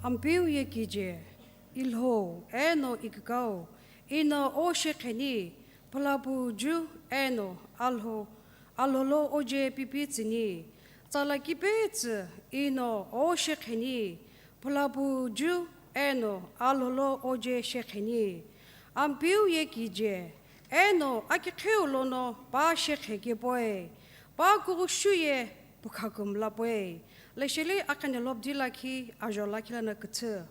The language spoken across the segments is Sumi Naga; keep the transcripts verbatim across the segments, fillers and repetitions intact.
Ampeu ye kije, Ilhou eno ikikau, ino oshekeni, phulapu ju eno Alhou, Alhou lo oje pipi tsüni, tsala kipetsü ino oshekeni, phulapu ju eno Alhou lo oje shekeni. Ampeu ye kije, eno akiqheu lono pa shekhe kepoi, pa kughushu ye pukha kümlapoe. Lesheli akhane lobdi lakhi, ajo lakhi lana küthü.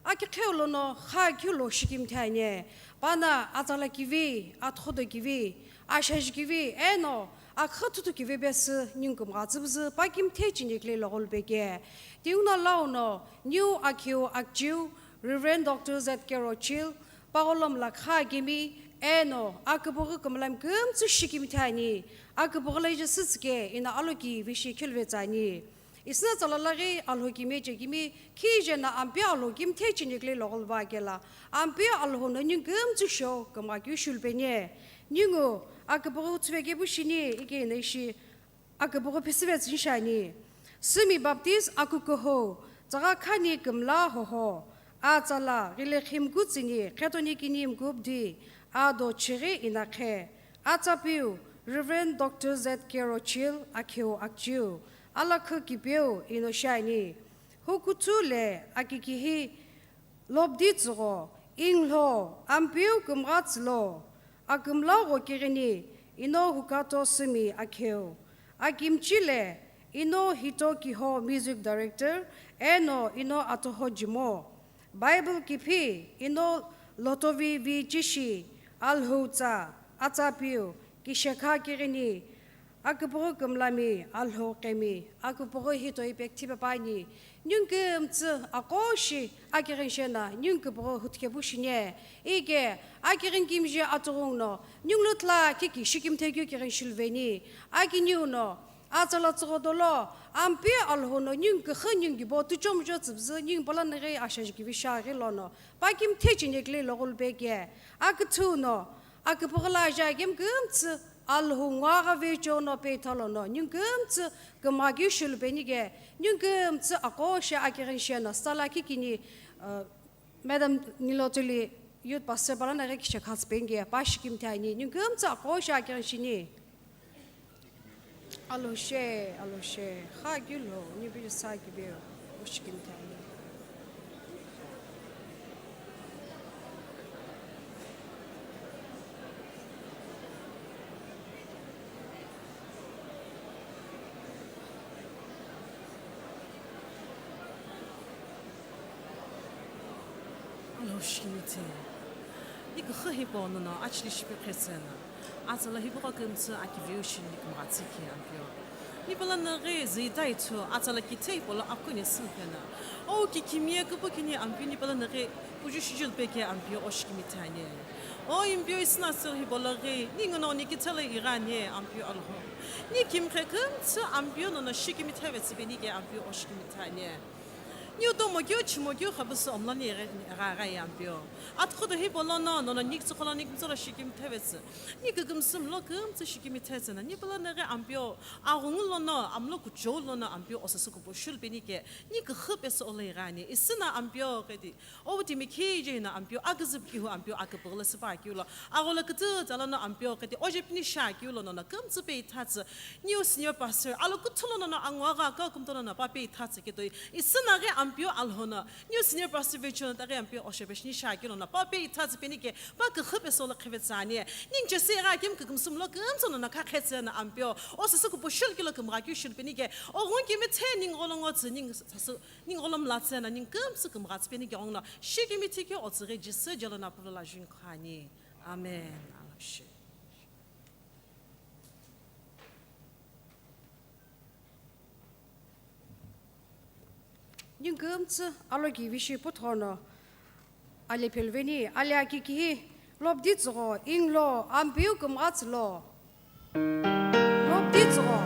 Akiqheu lono kha keu lo shikimthi ani, pana atsala kivi, athukhudo kivi, ashaji kivi, eno akha thuthu kivi pesü ningu kümgha tsübüzü pa kimthe chini kile loghulupeke. Tinguna launo, New Akheu Akjiu, Reverend Doctor Z K Rochil, Pagholom la kha kemi, eno aküpüghü kümlami kümtsü shikimthi ani, aküpüghü la ije sütsüke, ina aloki vishi khilve tsani. Isna tsala laghi Alhou kime chekimi, khije na Ampeu Alhou kimthe chini kile loghulupekela, Ampeu Alhou no ningu kümtsü shou kümgha keu shulupeni. Ningu aküpüghü tsüveke pu shini, ike na ishi aküpüghü phisüve tsünishani. Sümi Baptist akukuhou, tsaga khani kümla hoho, atsala ghile khimku tsüni, khetoni kini mkubdi, ado chighi inakhe, atsapiu, Reverend Doctor Z K Rochil, Akheu Akjiu, alakhü kipeu ino shani. Hukuthu le akikihi, Lobdi tsügho, Inglho, Ampeu kümgha tsülo, akümlagho kighini, ino hukato sümi Akheu. Akimchi le, ino hito kiho music director, eno ino atoho jimo. Bible kiphi, ino lotovi vi chishi, Alhou tsa, atsapiu, kishekha kighini, Aküpüghü kümlami, Alhou kemi, aküpüghü hito ipi kuthipe püani, ningu kümtsü aqo shi akighini shena, ningu küpüghü huthukepu shini, ike akighini kimije atughungu no, ningu lutla kiki shikimthe keu kighini shiluveni, akiniu no, atsala tsügho dolo, Ampeu Alhou no ningu küxü ningu kibo tuchomucho tsübüzü, ningu pala naghi ashaji kivi shaghi lono, pa kimthe chini kile loghulupeke, aküthü no, aküpüghü la aja kemi kümtsü, Alhou ngogha vecho no peitha lono, ningu kümtsü kümgha keu shulupeni ke, ningu kümtsü aqo shi akighini shena, sala kikini, uh, Madam Nilotuli youth pastor pala naghi kishekha tsüpeni ke, pa shikimthi ani, ningu kümtsü aqo shi akighini shini. Alhou she, Alhou she, kha keu lo, ningu piju sa kibeu, o shikimthi ani. Alhou shikimthi. Ni küxü hipau no no, achili shipe khetsena. Atsala hipau kümtsü akiveu shini kümgha tsükhe Ampeu. Ni pala naghi züta ithu, atsala kithe hipau lo akuni sümphena. O kikimiye küpükini Ampeu ni pala naghi kuju shijulupeke Ampeu o shikimthi ani. O Ampeu isna sir hipau lo ghi, ningu no ni kithelo ighani Ampeu Alhou. Ni kimkhe kümtsü Ampeu no no shikimitheve tsüpeni ke Ampeu o shikimthi ani. Niu tomo keu chimo keu khabüsü omlani gha gha Ampeu. Athukhudo hipau lono, nono ni kitsükholo ni kümtsü lo shikimithevetsü. Ni kükümsü mlo kümtsü shikimithetsü na, ni pala naghi Ampeu, aghungu lono, amlo kuchou lono Ampeu osüsü kupu shulupeni ke, ni küxü pesü olo ighani, isü na Ampeu kedi, o timi khije na Ampeu, aküzüpkihu Ampeu, aküpüghü lo süpa keu lo, agholo kütü tsa lono Ampeu kedi, oje pini sha keu lono, na kümtsü peithatsü, New senior pastor, alo kuthu lono no angogha ka kumtolo no pa peithatsü ketoi. Isü naghi Ampeu Alhou no. New senior pastor vecho no taghi Ampeu oshepe shini shakelo no pa peithatsü peni ke pa küxü pesü lo khivetsü ani. Ningu chesü igha kemu kükümsü mlo kümtsü no na khakhetsü na Ampeu. Osüsü kupu shulukelo kümgha keu shulupeni ke. O ghungu kimithe ningu gholo ngotsü, ningu sasü, ningu gholo mlatsü na ningu kümtsü kümghatsü peni ke ghenguno. Shikimithi ke otsüghi Jisü jelo no pulo la juni khani. Amen. Alhou she. Ningu kümtsü aloki vishi puthugho no ale pheluveni, ale akikihi, lobdi tsügho, inglo, Ampeu kümgha tsülo. Lobdi tsügho.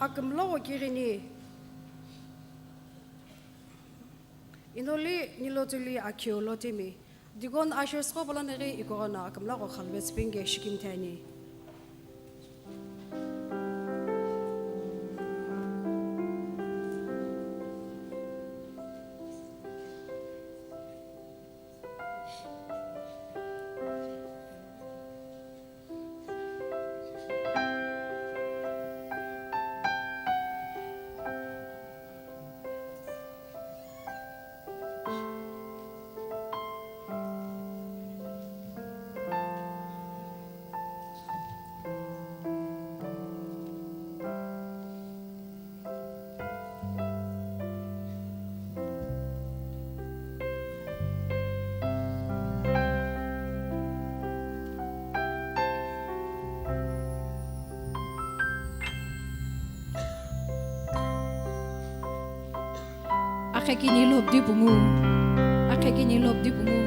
Akümlo kirini. Inoli nilo tuli akhiu lo timi. Deacon ushers qo polo neghi ikoghono akümlo qo khalvetsü pinge shikim thani. Akhekini lobdi pungu. Akhekini lobdi pungu.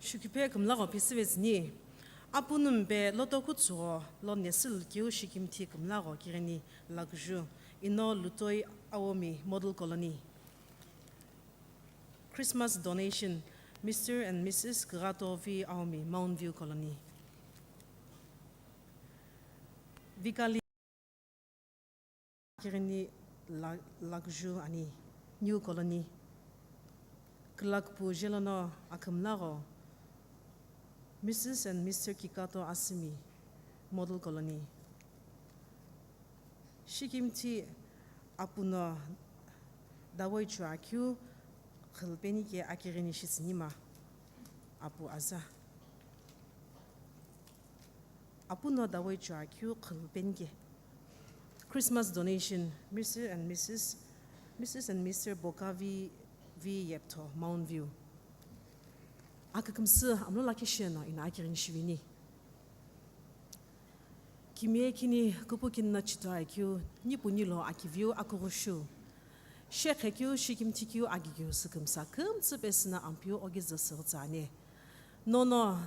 Shukiphe kümlagho phisüvetsüni, Apunumpe Loto Kutsugho lo nesü lukeu shikimthi kümlagho kighini laküju, ino Lutoi Aomi Model Colony. Christmas donation, Mister and Missus Kirato V Aomi, Mountain View Colony. Vikali kighini la-, laküju ani, New Colony. Külaküpu jelono akümlagho, Missus and Mister Kikato Asimi, Model Colony. Shikimthi apuno dawai chua keu khülpenike akighini shitsünima apu aza. Apuno dawai chua keu khülpenike. Christmas donation, Mister and Missus, Missus and Mister Bokavi V Yeptho, Mountain View. Akükümsü amlo lakhi sheno ino akighini shivini. Kimiye kini kupu kinna chito akeu, nipu nilo akiviu akughushu. Shekhe keu, shikimthi keu, agikeu, sükümsa kümtsü pesüna Ampeu ogi züsüghütsü ani. Nono,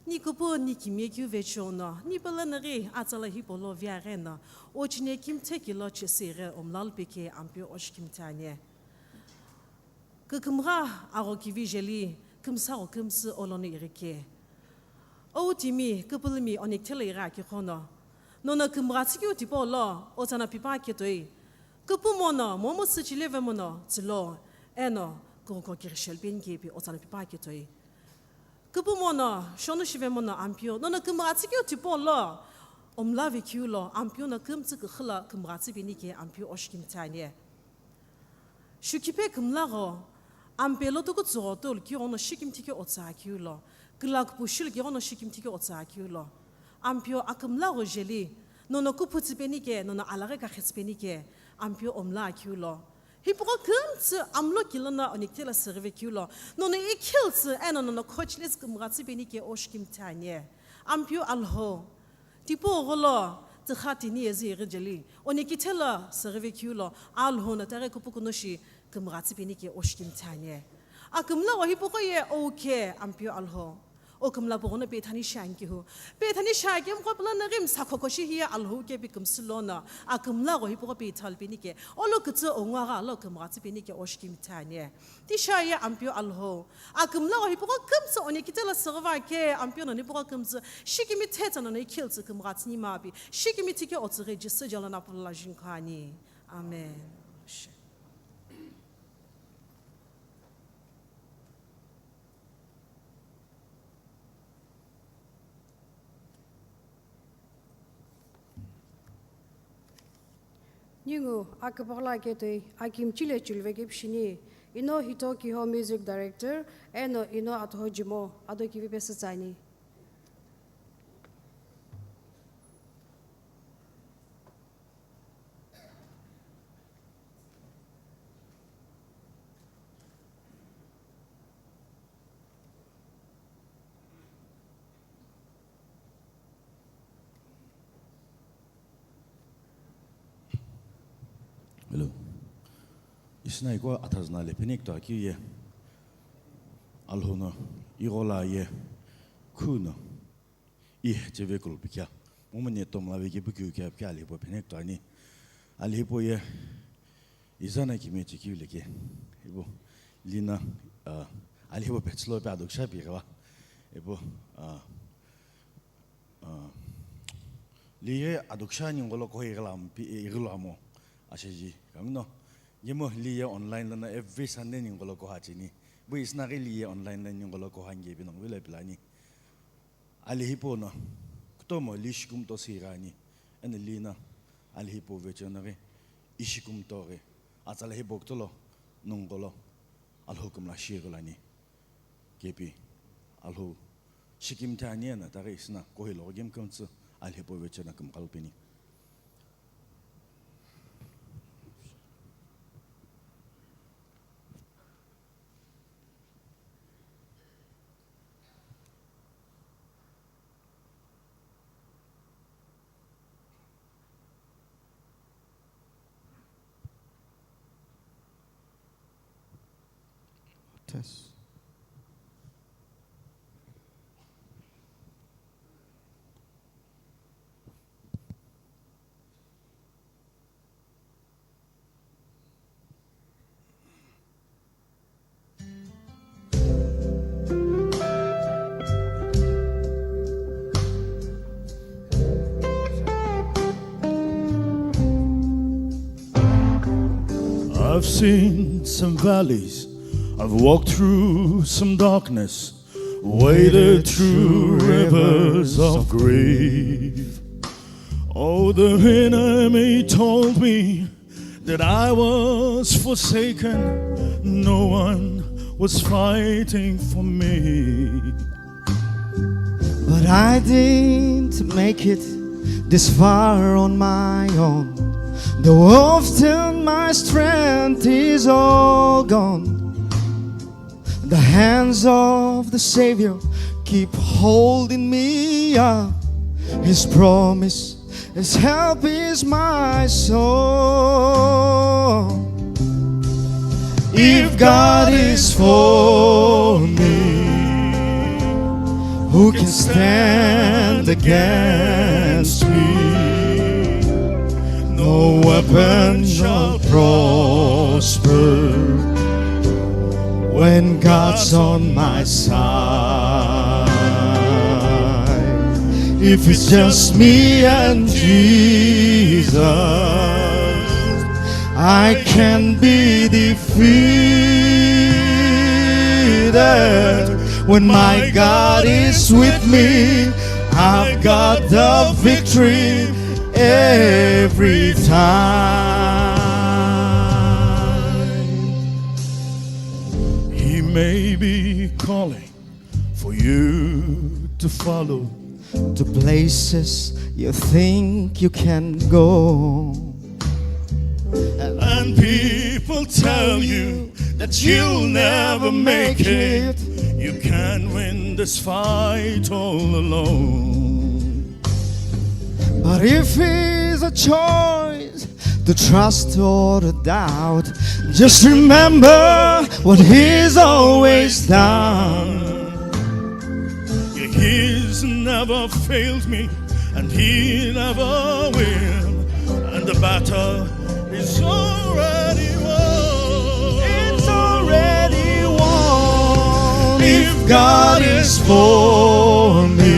ni kupu ni kimiye keu vecheo no, ni pala naghi atsala hipau lo viaghi no, ochine kimthe kilo chesüghi omlal peke Ampeu oshikimthi ani. Kükümgha agho kivi jeli, kümsagho kümtsü olono ighike. Ou timi, küpülümi onikthela ighi akighono. Nono kümgha tsükeu tipau lo, otsana pipa ketoi. Küpumo no, momu tsüchileve mono, tsülo. Eno, koko kirishelpeni kepi otsana pipa ketoi. Küpumo no, shonu shivemo no Ampeu. Nono kümgha tsükeu tipau lo, omlave keu lo, Ampeu no kümtsü kükhüla kümgha tsüpenike Ampeu oshikimthi ani. Shukiphe kümlagho, Ampe Loto Kutsugho tulu kighono shikimthi keu otsa keu lo, külaküpu shulu kighono shikimthi keu otsa keu lo. Ampeu akümlagho jeli, nono kuphu tsüpenike, nono alaghi kakhe tsüpenike, Ampeu omla keu lo. Hipugho kümtsü amlo kilono onikthela sürüve keu lo, nono ikhiltsü eno nono khocheletsü kümgha tsüpenike oshikimthi ani. Ampeu Alhou, tipau gholo, tükha tini yezi ighi jeli, onikithela sürüve keu lo, Alhou no taghi kupukuno shi kümgha tsüpenike oshikimthi ani. Akümlagho hipugho ye oukhe Ampeu Alhou. O kümla pughono pethani shi ani kehu. Pethani shi akemqo püla naghi msa khokhoshi hiye Alhou kepi kümsü lono. Akümlagho hipugho pethalpenike. Olo kütsü ongu agha lo kümgha tsüpenike oshikimthi ani. Tisha ye Ampeu Alhou. Akümlagho hipugho kümtsü onikithela sürüva ke Ampeu no nipugho kümtsü. Shikimi thetsa nono ikhiltsü kümgha tsünima pi. Shikimthi keu otsüghi Jisü jalo no pulala jinkho ani. Amen. Ningu aküpüghüla ketoi, akimchile chulve kepishini, ino Hito Kiho music director, eno ino Atho Jimo, ado kivi pesütsü ani. Hello. Isna iko athazna le phenek to akeu ye. Alhou no, ighola ye, khu no. I cheve kulpikya. Momu ne tomla ve kepu keu kya pikya Alhou hipau phenek to ani. Alhou hipau ye izana kimi chekeu leke. Ibo lina, ah, Alhou hipau petslo pe adoksha pi gava. Ibo, ah, ah, li ye adoksha ningu lo ko ighilam pi, ighilo amo. Asheji, kangno. Yemo li ye online lana every Sunday ningu lo ko ha chini. Bu isna ghi li ye online lana ningu lo ko ha nge bi nong vile pilani. Alhou hipau no, kutomo li shikumto sirani, eno li no, Alhou hipau vecheo no ghi, ishikumto ghi, atsala hipau kutolo, nungu lo, Alhou kümla shigulani, kepi, Alhou, shikimthi ani eno, taghi isna, kohi lo ghi kümtsü, Alhou hipau vecheo no kümqalpeni. Test. I've seen some valleys, I've walked through some darkness, waded through rivers of grief. Oh, the enemy told me that I was forsaken, no one was fighting for me. But I didn't make it this far on my own. Though often my strength is all gone, the hands of the Savior keep holding me up. His promise, His help is my song. If God is for me, who can stand against me? No weapon shall prosper when God's on my side. If it's just me and Jesus, I can be defeated. When my God is with me, I've got the victory every time. He may be calling for you to follow to places you think you can go. And people tell you that you'll never make it. You can't win this fight all alone. But if it's a choice to trust or to doubt, just remember what He's always done. Yeah, He's never failed me, and He never will. And the battle is already won. It's already won. If God is for me,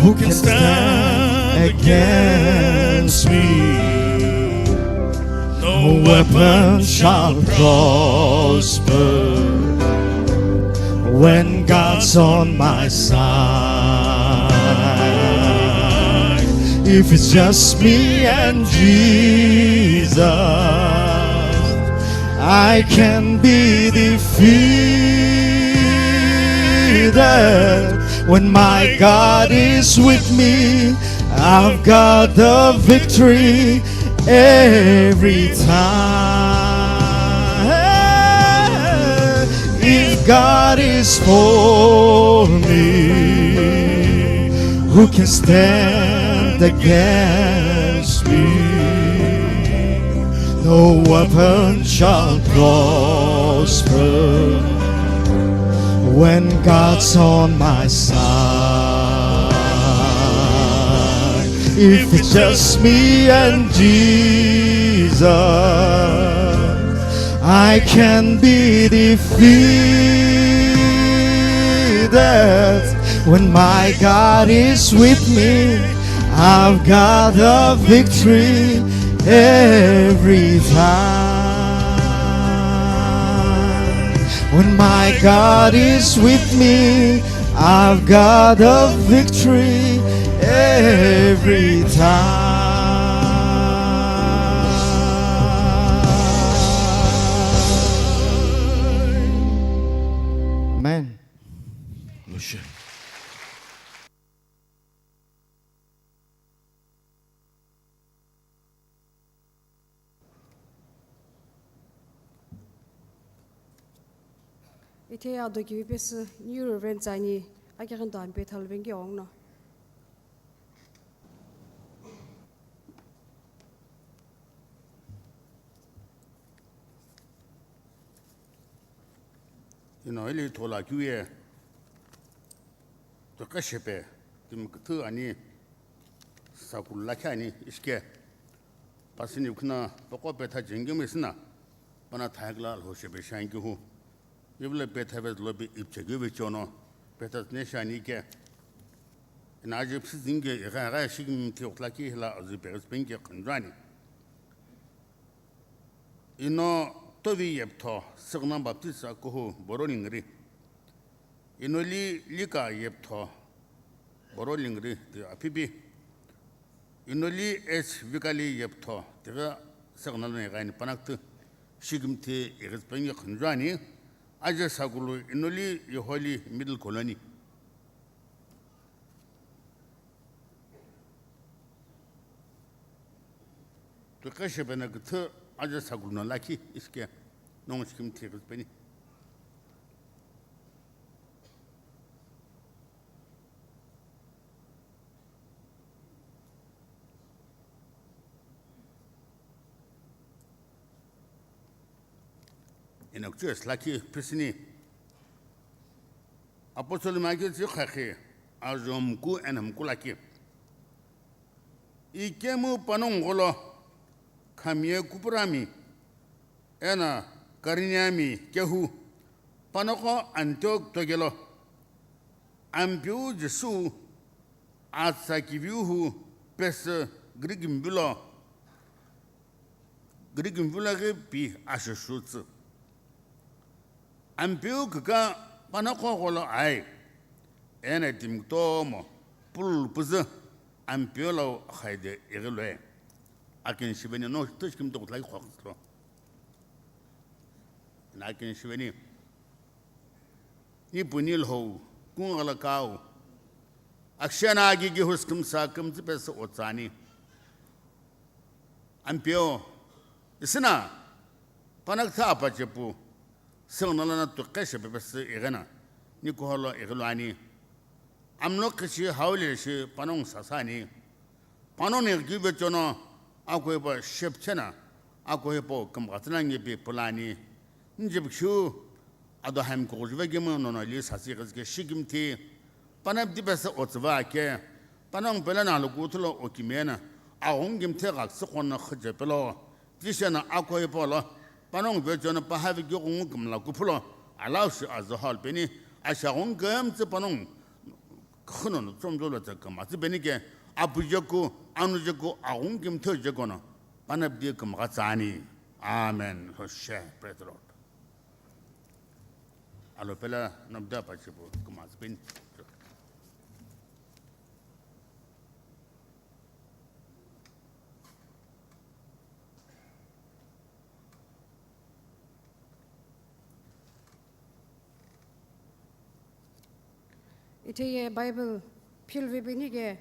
who can stand against me? No weapon shall prosper when God's on my side. If it's just me and Jesus, I can be defeated. When my God is with me, I've got the victory every time. If God is for me, who can stand against me? No weapon shall prosper when God's on my side. If it's just me and Jesus, I can be defeated. When my God is with me, I've got the victory every time. When my God is with me, I've got the victory every time. Amen. Ithehi ado kivi pesü New Reverend tsü ani, akighi ndo ampe thaluveni ke ongno. Ino ili thola kiu ye, tokeshepe, timi küthü ani, sakulu lakhi ani, ishi ke. Pastor ni khuna poko petha jengemi sina, pana thakla lho shepe shangi hu. Ivle petha ve lobi ipchegi ve chono, petha ne shani ke. Ina aje psi zinge, iga, iga, shigim ti oklaki hila azu pe, spengi khunjani. Ino Tovi Yeptho, Signa Baptist Akuhu, Boro Lingri. Inoli Lika Yeptho, Boro Lingri, Apipi. Inoli H Vikali Yeptho, tiga Signa lo ighini Panaktu, Shikimthi, Irispengi Khunjuani, Aja Sakulu, Inoli Yoholi, Middle Colony. Tuqe shepena küthü Aja Sakulu no lakhi ishi ke nongu Shikimthi Irispengi. Eno kuchus lakhi pisini. Apostle Michael tsi khakhi, ajo mku eno mku lakhi. Ikemu panongu gholo, khamye kupurami, eno Kariniami kehu, panoko Antiok tokelo, Ampeu Jisu, atsa kiviuhu pesü Greek mvilo, Greek mvilo ghi pi ashushutsü. Ampeu kika panoko gholo ai, eno timi kutomo pulu püzü Ampeu lo khaide ighi lue. Akin shiveni no tush kim tokutla khoklo. Na akin shiveni. Ni puni lhou, kungala kau. Akshena agi gi hus kümsa kümtsü pesü otsani. Ampeu, isina, panakütha apache pu, Signa lono tuqe shepepesü ighena, ni kuholo ighiluani. Amlo kishi hauli shi panongu sasani. Panongu ni gibe chono, ako ipa shepchena, ako ipo kümghatsüna ngipi pulani. Njibkhu, ado haim kukujuve gimu nono li sasi ghizke Shikimthi. Panap dipesa otsüva ake, panongu pela nalu kuthulo okimena, aghungu kimthe ghaksü khona khüje pelo, tishena ako ipolo, panongu vechona pahavi gighungu kimla kuphulo, alaushi azohol peni, ashaghungu kemtse panongu khunono tsomjolo tsa kama tsi peni ke, apujeku, anujeku, aghungu kimthe jekono, panap di kama ghatsani. Amen. Hoshe, praise the Lord. Alo pela nabda pachipu kumas pin. Itheye Bible philvi bini ke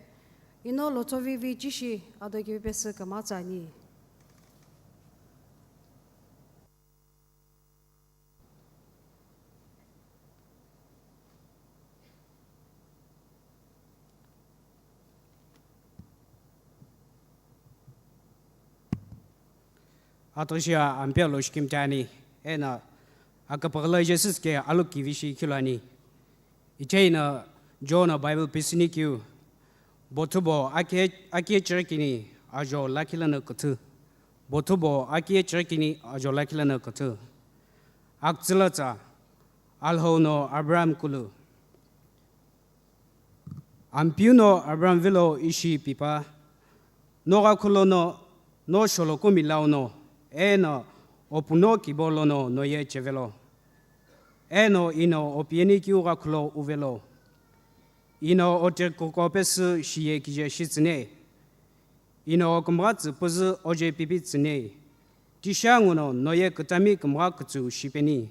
ino lotsovivi chishi ado kivi pesü kama tsani. Atoshia ampia lo shikimtani, ena akapagala Jesus ke alu kivishi kilani. Ichaina John Bible pisini kiu, bothubo akie, akie chirikini ajo lakilana kuthu. Bothubo akie chirikini ajo lakilana kuthu. Aktsila tsa, Alhou no Abraham kulu. Ampiu no Abraham vilo ishi pipa. No gha khulo no, no sholo kumi lau no, eno opuno kibo lono noye chevelo. Eno ino opieni kiu gha khulo uvelo. Ino otirkuko pesü shiye kije shitsüne. Ino okumghatsü püzü oje pipi tsüne. Tisha nguno noye kütami kumgha kütsü shipeni.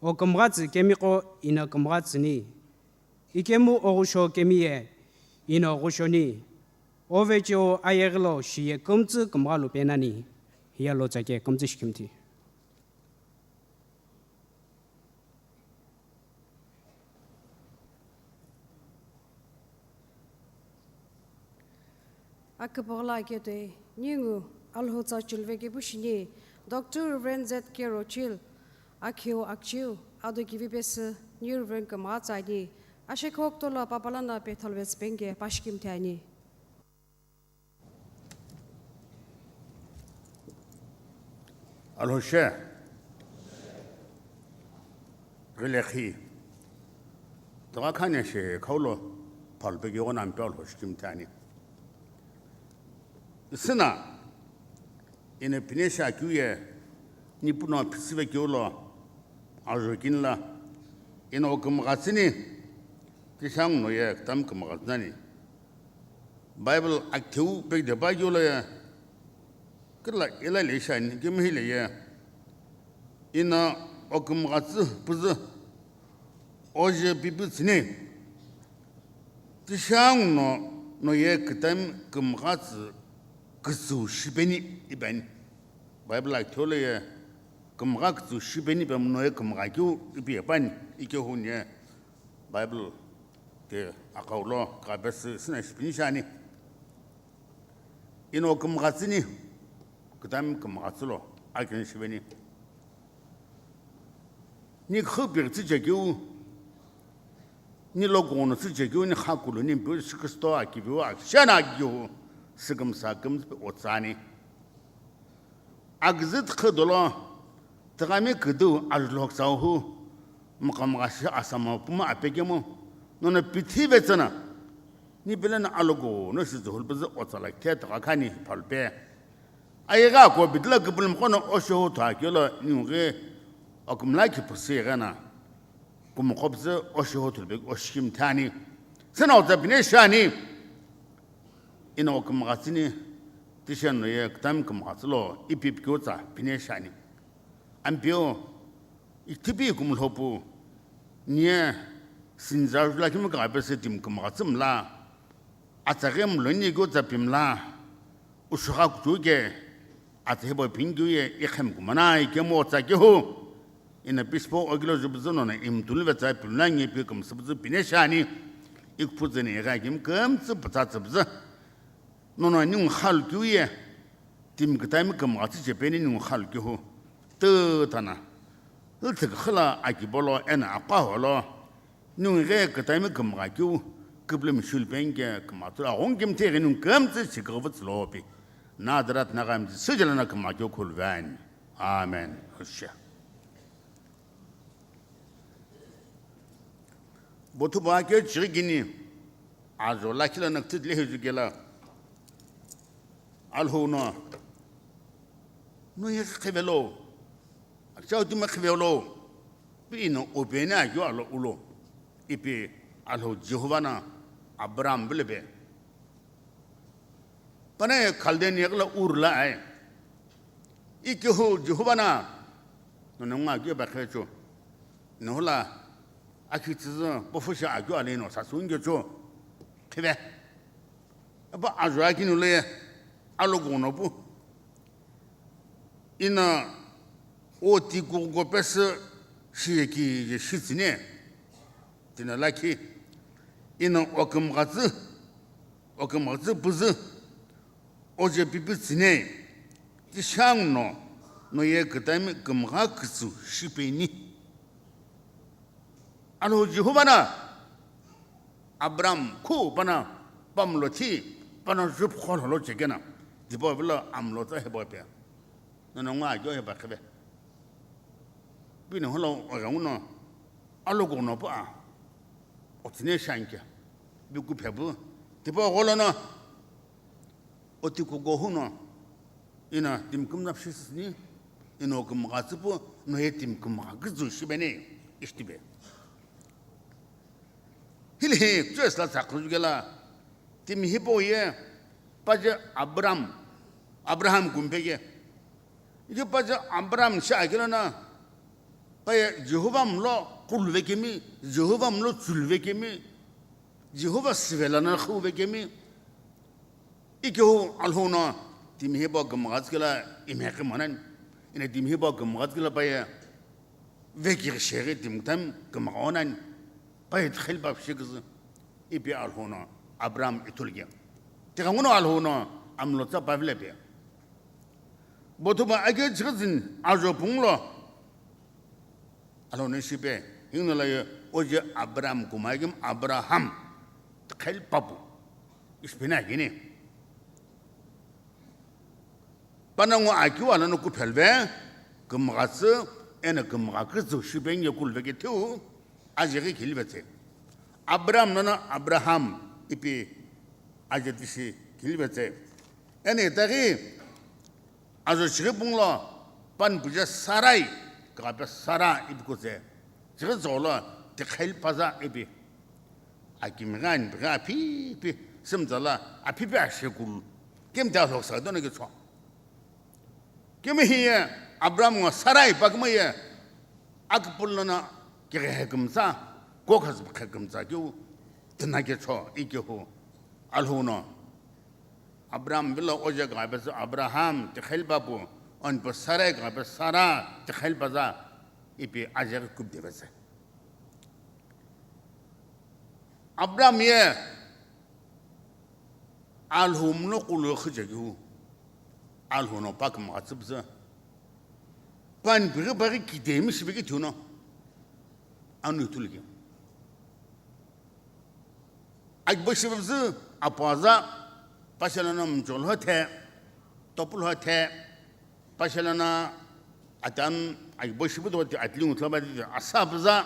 Okumghatsü kemiqo ino kumghatsüni. Ikemu oghusho kemiye ino ghushoni. Ovecheo ayeghilo shiye kümtsü kumgha lupenani. Hiya lo tsake kümtsü shikimthi. Aküpüghüla aketoi, ningu Alhou tsa chilveke pushini, Doctor Reverend Z K Rochil, akhiu akchiu, ado kivi pesü, New Reverend kümgha tsani, ashekho oktola papalana petholves penge, pashikimthi ani. Alhou she. Ghilekhi. Toga khanya she khaulo phalpeghi gho nampe Alhou shikimthi ani. Isina, ina pinesha kiuye, Nipu no phisive keu lo ajo kini la, ino kümghatsüni, tishangu no ye kütami kümghatsü nani. Bible akitheu pekide pa keu lo ye, kila ila le shani kemi hile ye, ino okümghatsü püzü oje pipi tsüni, tishangu no, no ye kütami kümghatsü kütsüu shipeni ipeni. Bible akitheu lo ye kümgha kütsüu shipeni ipe no ye kümgha keu ipi ipeni, ikehu ni ye Bible ti akhau lo kapesü süna shipeni shani. Ino kümghatsüni, kütami kümghatsü lo akini shipeni. Ni khüpighi tsüchekeu, ni lokuno tsüchekeu, ni khakulu ni Jisü Kristo akiviu akishena akiu, sükümsa kümtsü pe otsani. Aküzü tükhü dolo, tüghami küdüu ajulhoksa hu, mükhamghashi asama puma apekemu, nono pithive tsüna, ni pele no alokuno shi zuhul püzü otsala kithe tügha khani phalpe. Ayeghi ako bitila küpülümqo no osho hu thua kelo ningu ghi okumla kipüsü ighena, kümüqo püzü osho hu thulupeki oshikimi thani. Sena otsa pine shani. Ino kümghatsüni, tishangu no ye kütami kümghatsü lo ipi pikeu tsa pine shani. Ampeu, ithipi kumlhopu, nie sinza jula kimi kapesü timi kümghatsü mla, atsaghi mlo ni keu tsa pimla, ushugha kutuke, atsa hibo pingeu ye ikhemi kumana ikemu otsa kehu. Ina pispo okilo jubuzü nono imtulu vetsa pilunangi pi kümsübüzü pine shani. Ikupuzü ni igha kimi kümtsü pütsa tsübüzü. Nono ningu khalu keu ye, timi kütami kümghatsü chepeni ningu khalu kehu. Tütana, lüthükükhü la akibolo ena aqaho lo, ningu ghi kütami kümgha keu, küpülümi shulupeni ke kümghatsü lo, aghungu kimthe ghi ningu kümtsü chiküghüvütsü lo pi. Nazaret Naghami Jisü jela no kümgha keu khuluveni. Amen. Hoshe. Bothu ba keu chighi kini, ajo lakhi lono kütütü lehi jukela. Alhou no, no ye khivelo, achau tuma khivelo, pi ino openi akeu alo ulo, ipi Alhou Jehova no Abraham bilepe. Pana ye Khalden ye khala Ur la ai. Ikehu Jehova no, nono ngo akeu pa khivechu. Nohula akhi tsüzü pofushi akeu alino sasungechu. Khive. Apa ajo akini lo ye alokuno pu. Ina oti kuko pesü shiyeki ye shitsüne. Tina lakhi. Ina okümghatsü, okümghatsü püzü, oje pipi tsüne. Tishangu no, no ye kütami kümgha kütsüu shipeni. Alhou Jehova no Abraham khu pana pamlo thi pana jup kholo lo chekena. Dipo vilo amlo tsa hebo pe. Nono ngo akeu heba khive. Pino holo ogangu no alokuno pa. Otsüne shanke. Biku phepu. Dipo golo no oti kuko hu no, ina timi kümna phishisüni, ino kümghatsü pu, no ye timi kümgha kütsüu shipeni, ishtipe. Hile hi, church la sakhu kela, timi hipau ye, paje Abraham, Abraham kumpeke. Ye paje Abraham shi akelo na, paye Jehova mlo kuluvekemi, Jehova mlo tsuluvekemi, Jehova sivela na khuvekemi, Ikehu Alhou no timi hipau kümghatsü kela imhekhi monani. Ina timi hipau kümghatsü kela paye vekighi sheghi timi kütami kümgha onani. Paye tikheli pa pishiküzü. Ipi Alhou no Abraham ithulu ke. Tighenguno Alhou no amlo tsa pavile pe. Bothu ba akeu chighi tsüni ajo pungu lo. Alhou no shipe, hino la ye oje Abraham kumai kemi Abraham. Khel papu. Ispina kini. Panongu akiwa lono kuphelve, kümghatsü, ena kümgha kütsüu shipeni ye kuluveke thiu, ajeghi khilivetse. Abraham nono Abraham ipi aje tishi khilivetse. Ena itaghi, ajo chighi pungu lo, Panpuje Sarai, kughape Sara ipi kutse, chighi zolo tikheli paza ipi. Akimi ghi ani pighi aphi pi, simza la aphi pi ashekulu. Kemi ta lhoksa dono kicho. Kemi hiye Abraham ngo Sarai pakima ye akipulu lono kighehe kümtsa, kokhas khe kümtsa kiu tina kicho, ikihu Alhou no Abraham vilo oje kughape Abraham tikheli papu, onpu Sarai kughape Sara tikheli paza ipi aje kupdevese. Abraham ye Alhou mlo kulu khijekeu, Alhou no pakimgha tsüpüzü. Panpighi paghi kidemi shipeki thuno anu ithulu ke. Akibo shipepüzü apuaza, pashelana mchol hothe, topul hothe, pashelana atan akibo shipu do atlingu thlaba di asapüza,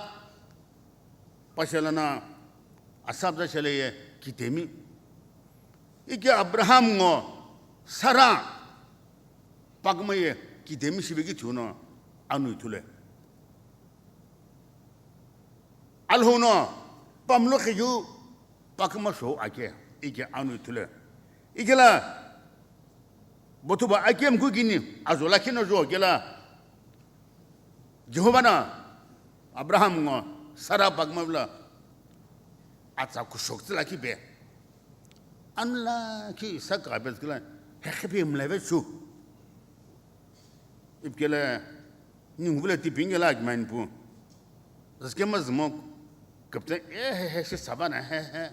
pashelana asapüza shele ye kidemi. Iki Abraham ngo Sara pakima ye kidemi shipeki thuno anu ithulu. Alhou no pamlo khiyu pakima shou ake, iki anu ithulu. Ikela bothuba akemku kini azola kino jo kela Jehovah na Abraham ngo Sara pakima vilo atsa kushok tsila kipe. Anla ki Isaac kughape zikela hekhipe mlave chu. Ipikela ningu vilo tipinge la akimanpu. Zikema zimo kapte, e he he shi sabana he he.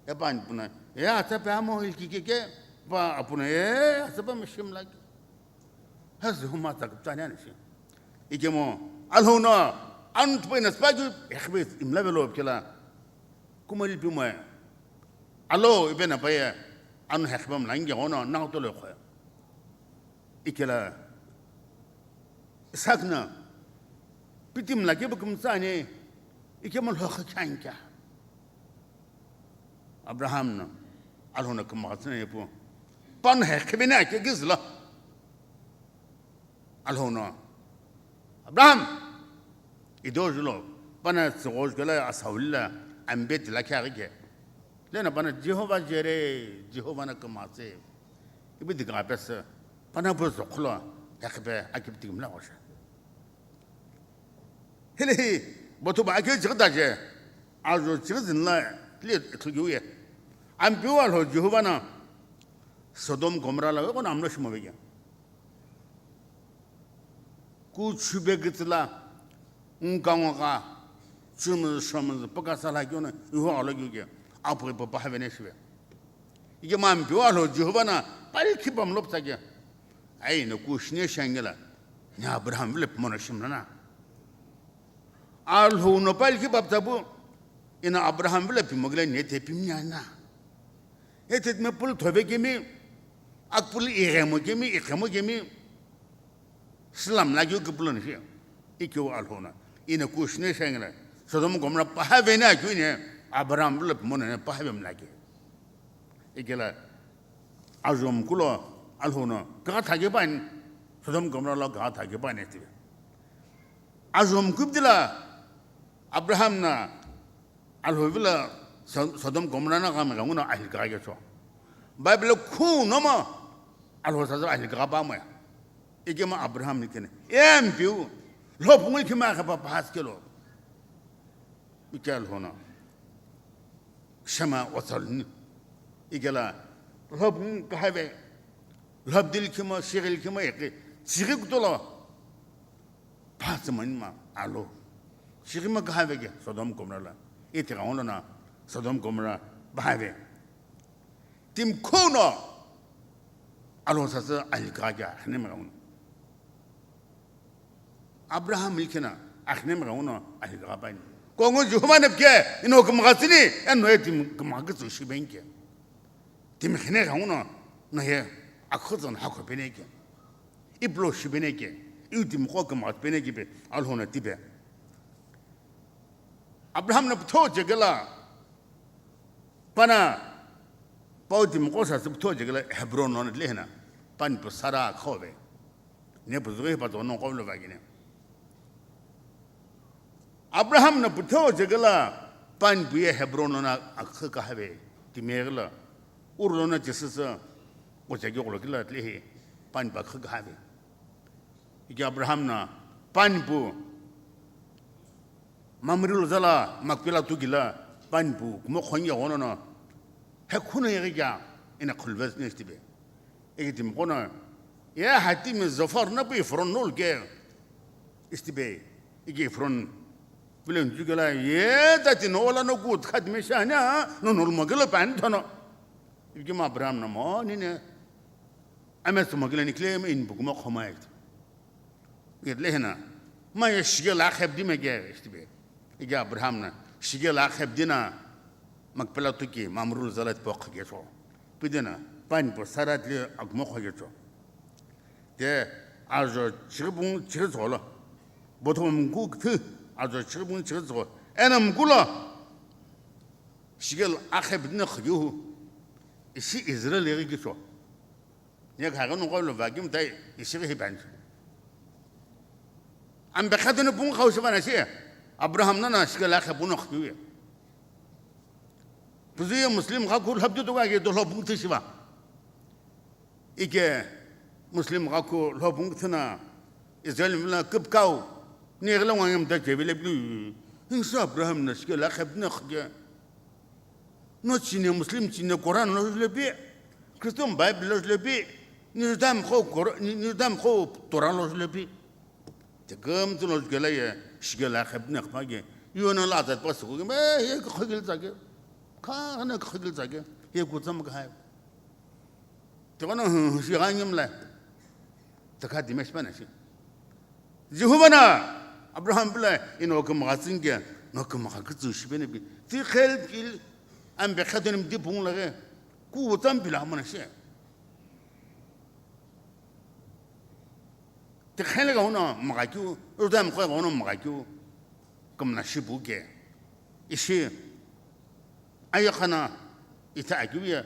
E pa anpuna, e atsa pe amo ilki ke ke, pa apuna, e atsa pa mishim la ke. Hazi huma tsa kaptani ani shi. Ikemo, Alhou no, anu tupe na spagi, e khibe imla velo kela. Kuma lipi mo. Alo, ibe na pa ye, anu he khibe mla nge ono, na to lo khoya. Ikela Isaac na piti mla ke bukum tsani, ike mo lho khan kya. Abraham na Alhou na kama tsene pu. Pan he khibene ake gizla. Alhou na Abraham, ido julo, pana tsigoj kela asaulila ambet la kya ke. Lena pana Jehovah Jireh, Jehovah na kama tse. Ibi diga pesa, pana bu zokhulo, yakbe akip tigimla gosha. Hili hi, botu ba ake jigda je, ajo jigzin la, li thugiu ye. Ampiu Alhou Jehovah na, Sodom Gomorrah la, ko namlo shimo vege. Ku chube gitsila, nka ngoka, chumuz shamuz, paka sala kyo na, iho alo kyo ke, apu ipa pa havene shibe. Ike ma ampiu Alhou Jehovah na, pali khipam lop tsake. Ai, no ku shine shangela, ni Abraham vile pimono shimla na. Alhou no pali khipap tsapu, ina Abraham vile pimogile ne te pimnya na. Etet me pul thobe kemi, ak pul iremo kemi, ikhemo kemi, Islam la kyu kipulon shi. Ikyu Alhou na. Ina kushne shengla. Sodom Gomorrah pahave na kyu ne, Abraham lo pimona ne pahave mla ke. Ikela ajom kulo Alhou na. Ga thage ban. Sodom Gomorrah lo ga thage ban eti. Ajom kubdila Abraham na Alhou vilo So-, Sodom Gomorrah na gami gangu na ahli gaga cho. Bible khu no ma Alhou sa ahli gaga ba mo. Ike ma Abraham ni kene. Em piu. Lo pungu ki ma ka pa pas ke lo. Ike Alhou na. Shema otsal ni. Ike la. Lo pungu ka have. Lo dil ki ma, shigil ki ma ike. Shigil to lo. Phatsü mani ma alo. Shigima kahave ke Sodom Gomorrah la. Iti gaon na Sodom Gomorrah bahave. Tim kono alo sasa alika ke ahne ma gaon. Abraham ilkena ahne ma gaon alika bani. Kongo Jehovah ne ke ino kumagatsini eno etim kumagitsu shibenke. Timi khine ghenguno no ye akhuzan hakho peneke. Iplo shi peneke. Iu timi kho kama peneke pe Alhou na tipe. Abraham na ptho jegela. Pana pau timi kho sa ptho jegela Hebron no le na. Pan pu Sara khove. Ne püzüghi hipatsa no qovilo vagine. Abraham no pütheo chekela pani pu ye Hebron lono aküxü kahave, timeghi lo, Ur lono chisüsü, ochaki qolokila tlehi pani pu aküxü kahave. Iki Abraham no pani pu Mamre lo zala Makpela tuki la pani pu kumo khonye ghono no, hekhuno yeghi kya ina khulves ne istibe. Iki timi kono, ye hatimi Zophar na pu Ephron nol ke istibe. Iki Ephron pule nju kela, ye tati no ola no kut khat me shanya, no nol mo kelo pani thono. Iki ma Abraham no mo nine, ame sumo kela ni kile me in pu kumo khoma. Gidle hina, ma ye shige la khep di me ge, istibe. Ige Abraham na, shige la khep di na, Makpela tuki, Mamre lo zala tipokha ge cho. Pidena, pani pu Sara tile agmo kho ge cho. Te, ajo chiribung chirizo lo. Bothom mku kthu, ajo chiribung chirizo. Ena mku lo, shige la khep di na khyu, isi Israel ye ge cho. Ye khaghi no qovilo vaghi mtai ishi ghi hipanji. Ambe khaduni pung khau shiba na shi, Abraham nana shikela khe puno khkiu ye. Puzu ye Muslim gha ku lhapju tuka ye dolo pung thishiba. Ike Muslim gha ku lo pung thina Israel mila kipkau. Ni gila wangem da jebile blu. Insa Abraham na shikela khe puno khke. No chine Muslim chine Quran lo jule pi, Christian Bible lo jule pi, ni dam kho Quran, ni dam kho Torah lo jule pi. Te gam tu lo jule ye, shige la khab ne khma ge. Yo na la zat pas ko ge, me ye khogil zage. Kha na khogil zage. Ye ku zam ga hai. Te kono shi ga nyim la. Te kha dimesh pa na shi. Jehova na Abraham pila ino kümgha tsüngke, no kümgha kütsü shipeni pi. Ti khel kil ambe khadoni mdi pung lage, ku utsam pila amana she. Ti khel ga uno mga kyu, utam khoi ga uno mga kyu, kümna shipu ke. Ishi, ayo khana, ita akyu ya,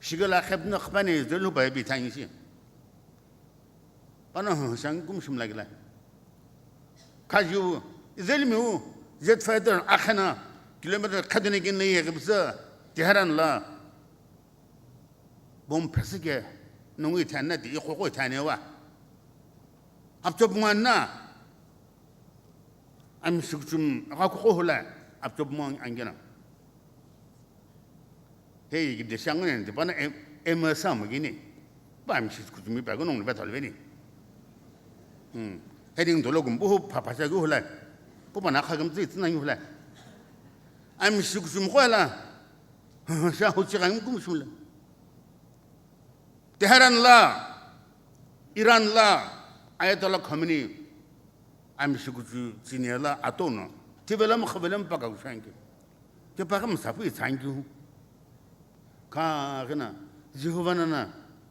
shigala khepna khpani zelu bai bi tangi shi. Pano shang kum shim lagila. Kaju, Israel miu, jet fighter, akhana, kilometer khadene gin nei yagibsa, Tehran la. Bom phasike, nungui thanna di, ikhoko thanewa. Apchop mwanna, am shukchum, akako hula, apchop mwan angena. Hei, ki de shang ne, de bana em, em sa mo gini. Ba mi shi kutu mi ba gono ba tol beni. Hmm. Heading dolo gum bu papa sa gu hula. Bu bana kha gum tsi tsina yu hula. Am shi kutu mo la. Sha hu chi gam kum shula. Tehran la, Iran la, Ayatollah Khamenei, am shi kutu tsine la atono. Ti bela mo khabela mo pa ka shanki. Ke pa kam sapu i thank you. Ka gina, Jehova nana,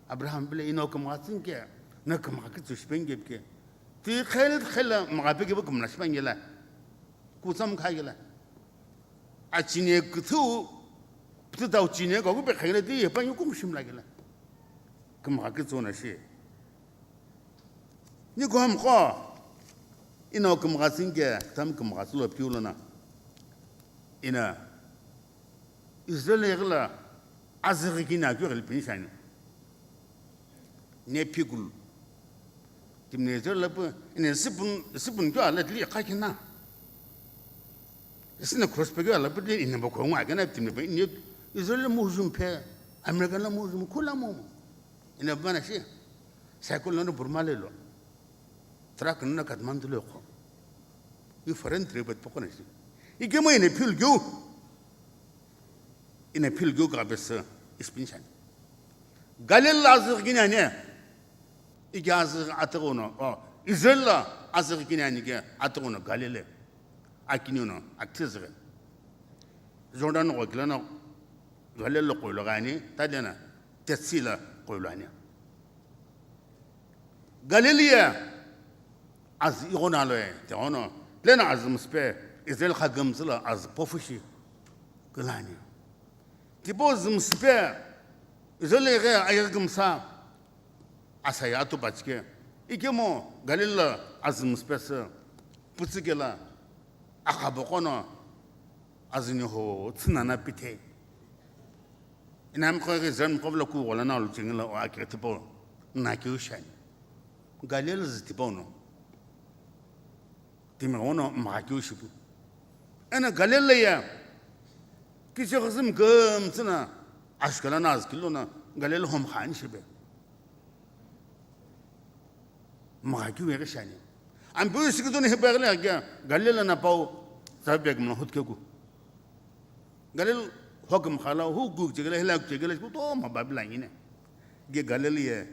Abraham bile ino kümgha tsüngke, na kümgha kütsü shipengepke. Ti khel khel mga peke bu kümna shipengela. Kutsam kha gela. A chine küthu, ptü dau chine ka gu pe khengela ti yepa yu kum shim lagela. Kümgha kütsü na shi. Ni gom kho, ino kümgha tsüngke, tam kümgha tsülo piu lona. Ina, Israel yagila azighi kini akeu ghili pini shani. Ne phikulu. Timne Israel lapu, ina sipun, sipun keu ala tili kha kina. Isina cross pe keu ala pe tili ina bako ngwa kina timne pe, ina Israel mo hujum phe, America la mo hujum, kula mo. Ina bana shi. Cycle lono Burma lelo. Truck lono Kathmandu lo kho. I foreign trip at pokona shi. Ike mo ina phil gyo. Ina phil gyo ka bes ispin shan. Galil la azighi kini ane. Ike azighi ataghono. Oh, Israel la azighi kini ane ke ataghono Galil. Akini no, akthizighi. Jordan ko kilano Galil lo koilo gani, tadena. Tetsi la koilo ani. Galilee, az ighono aloe, te ono, lena az mspe, Israel kha gümzüla az pofushi, gülani. Tipo zümspe, Israel ghe ayag gümsa, asaya atu bachke, Ikemu Galili lo azü müsüpesü pütsü kelo, akhabo qono azü niho tsünana pithe. Inamqo ghi zermqo vilo kughola na luchengi lo o akighi tipau na keu shiani. Galili zü tipau no. Timi ghono mgha keu shipu. Eno Galili lo ye kichighi zü mükümtsü na ashukela na azü kilo na Galili homkha ani shipe. Mgha keu yeghi shiani. Ampeu sikütuni hipeghi lo ye Galili lo na pau zavi peghi mlo hutkeku. Galili hokümkha lo hu kukcheghi lo hila kukcheghi lo kutomo babi lo ani ne. Ge Galili ye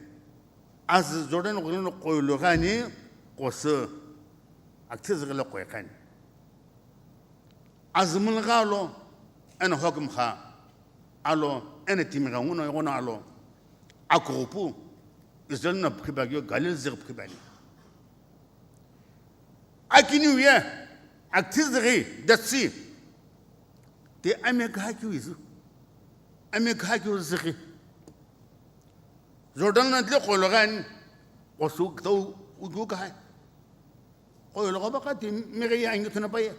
azü Jordan ghulino qoilu ghi ani, qosü akithizi ghilo qoi ghi ani. Azü mülü ghi alo, eno hokümkha alo, eno timi gha nguno ighono alo. Akughupu Israel no pukhipe akeu, Galili züghi pukhipe ani. Akiniu ye akithizi ghi, Dead Sea. Ti ame kha keu izu. Ame kha keu züghi. Jordan lo tile qoilu ghi ani, qosü kutau uku kahai. Qoilu ghi baka ti meghi ye angi thuna paye.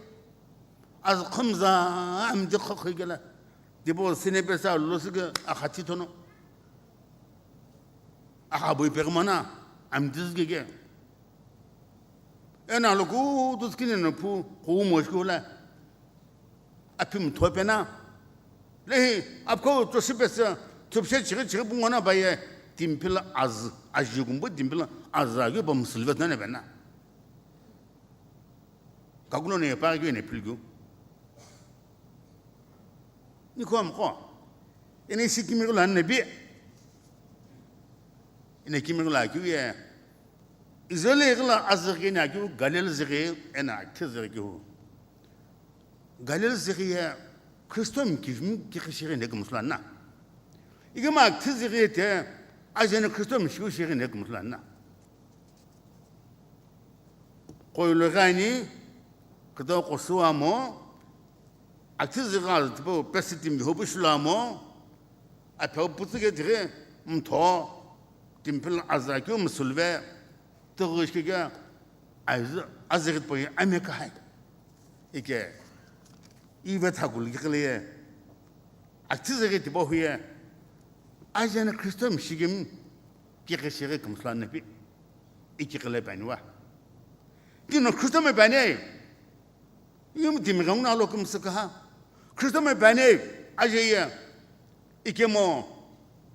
Azü khumza amdi khokhi kelo. Tipau sine pesa lo süke akhathi thono. Akha bui peghi mana amdi züke ke. Eno alo kutu sikini no phu, kumo shikula. Aphi mütho pena. Lehi, aphi kho tsoshi pesa, tsupshe chighi chighi pu ngona paye, timi philo azü, aji kumbu timi philo azü akeu pa müsülüve tane pena. Kakulo ne pa keu ne philkeu. Nikho amkho. Eno ishi kimi ghilo ani nebi. Eno kimi ghilo akeu ye. Israel ghi lo azü ghi ani akeu, Galili züghi, eno akithizi ghi keu. Galili züghi ye Kristo mi kivimi kikhi shighi ne kümsü lo ani na. Ikemu akithizi ghi ye ti, ajeno Kristo mi shiu shighi ne kümsü lo ani na. Qoilu ghi ani, kutau qosü amo, akithizi ghi azü tipau pesi timi hopu shilu amo, aphi pütsü ke tighi mütho, timi philo azü akeu müsülüve, tighi shikike, azü, azü ghi tipau ye ame kahai. Ike, ive thakulu kikhi lo ye, akithizi ghi tipau hu ye, ajeno Kristo mi shikimi kikhi shighi kümsü lo ani nebi. Ikikhi lo pe ani wa. Tino Kristo mi pe ani. Ikemu timi ghenguno alo kümsü kaha. Kristo mi pe ani, aje ye. Ikemu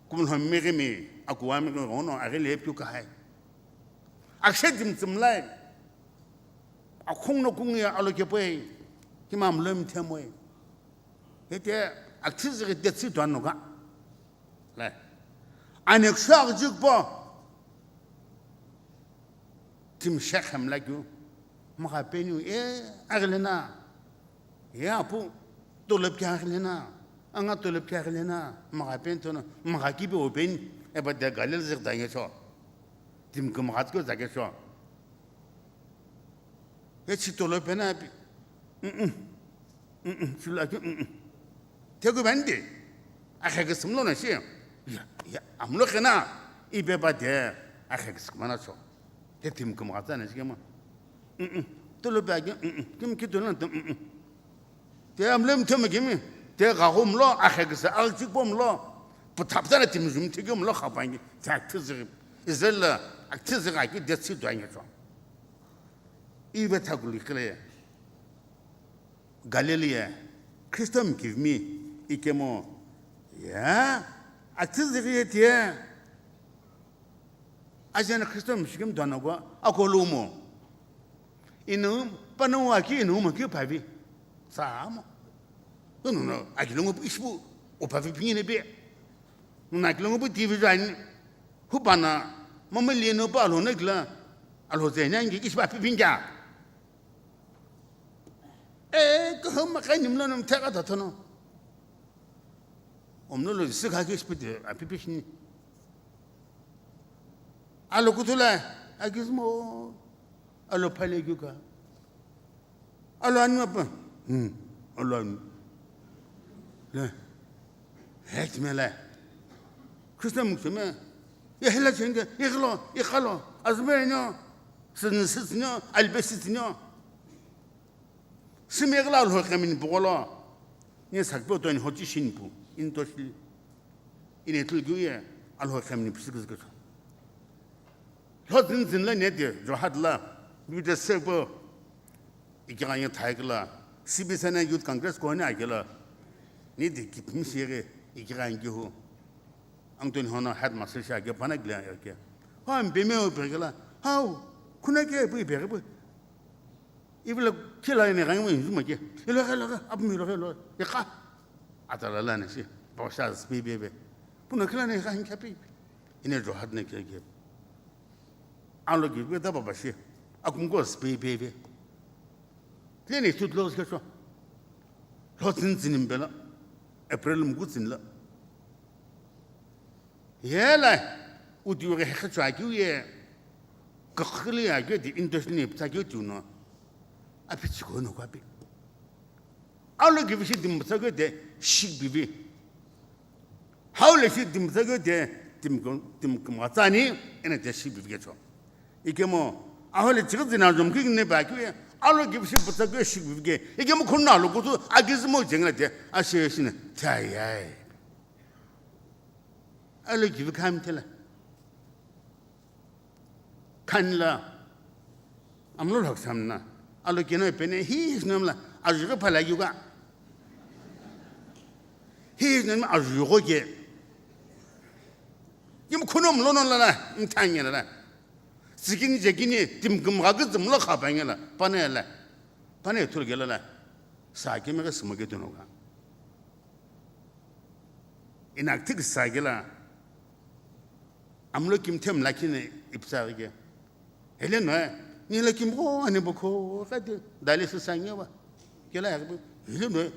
kumlo meghi mi, akuwa meghi ghono, aghi le pyu kahai. Akshe timi tsümlai. Akhung no kung ye alo kepoi. Kima mlo mi themoi. Hete akithizi ghi Dead Sea tuan no ka. Le. Ani kusho aghi jikpo. Timi shekhem la keu. Mgha peniu, e, aghile na. E, apu, tolop khe aghile na. Anga tolop khe aghile na. Mgha pen tono, mgha kipe openi. Eba de Galili züghi dange cho. Timi kümgha keu zake cho. E chi tolop pena pi. Mm-mm. Mm-mm. Chula ki, mm-mm. Teku bandi. Akhe ke simlo na shi. Ya, ya, amlo khena. Ibe ba de. Akhe ke simana cho. Te timi kümgha tsana shi kema. Mm-mm. Tolop agi, mm-mm. Kim ki tolop na, mm-mm. Te amle mthe mekimi, te ghaghumlo, akhekisa, aghachikpomlo, püthapütana timi jumthikimlo khapangi, te akithizi ghi, Israel lo akithizi ghi aki Dead Sea tuange cho. Ive thakulu kile, Galili ye, Kristo mi kivimi, ikemu, ya, akithizi ghi ye tiye, Ajeno Kristo mi shikimi tuanoqo akolumo. Inu, panu aki inu mo ki pavi. Sa mo. Inu no, aki longo ishi pu, o pavi pingi ne bi. Nuna aki longo pu T V jani. Hupana, mama lino pa lo ne kila. Alo zenya ngi ishi pa pi pinga. E, ko ma ka nimlo nom theka ta thono. Omno lo sika ki spiti, a pipi shini. Alo kutula, a gizmo. Alo phale gyuka. Alo anu apa. Hmm. Alo anu. Le. Hek me le. Kristo mu me. Ya hela chenge, ya glo, ya khalo. Azumeri no, sünüsü tsünio, alibesi tsünio. Sümeghi lo Alhou qhemini pugholo, ni sakipeu toni hochi shinipu, intoshi, inetlu kiu ye, Alhou qhemini püsüküzü kütho. Lho tsüntsün la neti, Jorhat la, bibite sekbo, ikigha nge thaikila, C B C na Youth Congress kohani akela, neti kipimi shighi, ikigha nge hu. Angtoni hono headmaster shi ake, pana gile ake. Ho, mpemeo pegela, hau, khuna ke, pui peghe pui. Ivila khila ine gangi mo inzuma ke. Ilo ke, ilo ke, apu mi ilo ke, ilo. Ika. Atala lana shi. Bosha spi bebe. Puna khila ne gangi khapi. Ine Jorhat ne ke ke. Alo ki be da baba shi. Akum ko spi bebe. Tleni tut lo ke so. Lo tsin tsin bela. April mku tsin la. Yela, udiu ghi hekhe chua kiu ye, kakhili ya kiu di interest ni pütsa kiu tiu no, api chiko no kwa pi. Alo kivi shi dim pütsa kiu de shik bivi. Hau le shi dim pütsa kiu de dim kum, dim kum ga tsani, ene de shik bivi ke cho. Ikemu, aho le chighi zina zom ki ne ba kiu ye, alo kivi shi pütsa kiu shik bivi ke. Ikemu khun na lo kutu, agizmo jengla de, ashe shi ne, chayai. Alo kivi khami thela. Khanila. Amlo lhok samna. Alo kino pene hi snomla. Ajuga phala yuga. Hi snom ajugo ke. Yim khunom lono la la. Mthanya la la. Sikini jekini tim gum ga gizim lo khapanya la. Pane la. Pane thul gela la. Sa ke me ga simo ke tuno ga. Inak thik sa gela. Amlo kimthem lakhi ne ipsa ke. Hele no, ni la kimbo ani bo kho ka de, dali su sangye wa. Kela ya bo, hele no,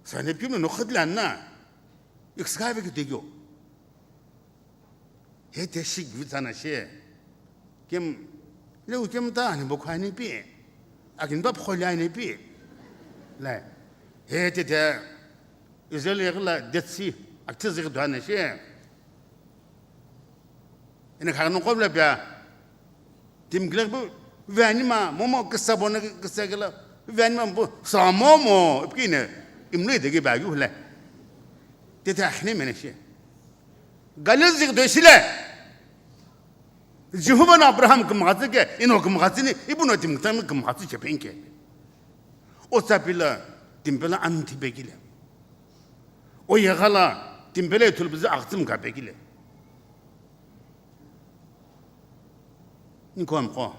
sane kim no khadla na. Ikska ve ke de yo. He te shik vi tsana she. Kim, le u kim ta ani bo kho ani pi. Akin ba kho le ani pi. Le. He te te, Israel ya la Dead Sea, akti zik dwa na she. Ina khaghi nongu qo pila pia. Tim gilek bu, veni ma, momo kisa bona kisa gila, veni ma bu, sa momo, ipki ne, imlu de gi ba yu le. Tete akhne mene shi. Galil zik do shi le. Jehovah na Abraham kumghatsi ke, ino kumghatsi ni, ibu no tim tam kumghatsi che penke. O tsapila, timpela anti begile. O yeghala, timpela ithulbizi aghitsim ka begile. Niko amko.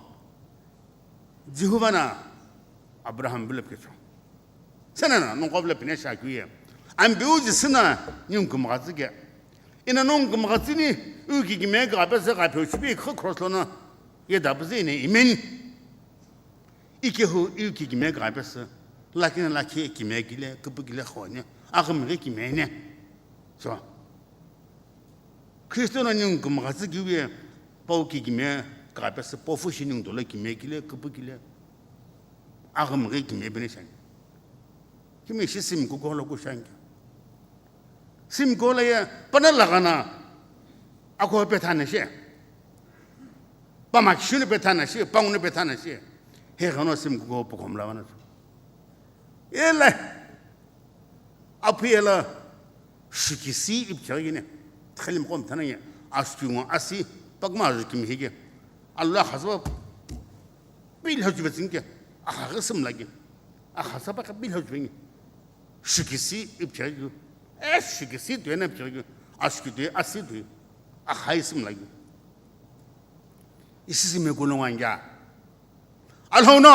Jehovah na Abraham bilip kecho. Sena na, nongu qo bilip ne sha kuye. Ambiu ji sina, nyung kumghatsi ke. Ina nongu kumghatsi ni, u ki kime ka pese ka phe shipi kho cross lo na, ye da pese ne imen. Ikehu, u ki kime ka pese. Lakina lakhi kime gile, kupu gile khone. Aghim ghi kime ne. So. Kristo no nyung kumghatsi kiu ye, pau ki kime ka pese, pofu shi nyung dolo kime gile, kupu gile. Aghim ghi kime bine shani. Kime shi sim ku golo ku shangi. Sim gola ye, pana lagana, ako pethana she. Pama kishuni pethana she, panguni pethana she. He gano sim ku go pukom lagana. Ele. Apu yela shikisi ipchagine. Thalim kom thananye. Astungo asi, pagma ju kimhige. Allah hazwa. Bil hajubetsinge. Aha sim lagi. Aha sapa ka bil hajubenge. Shikisi ipchagine. E shikisi tuena ipchagine. Ashki tu asi tu. Aha sim lagi. Isi sim kulungwanga. Alhou no,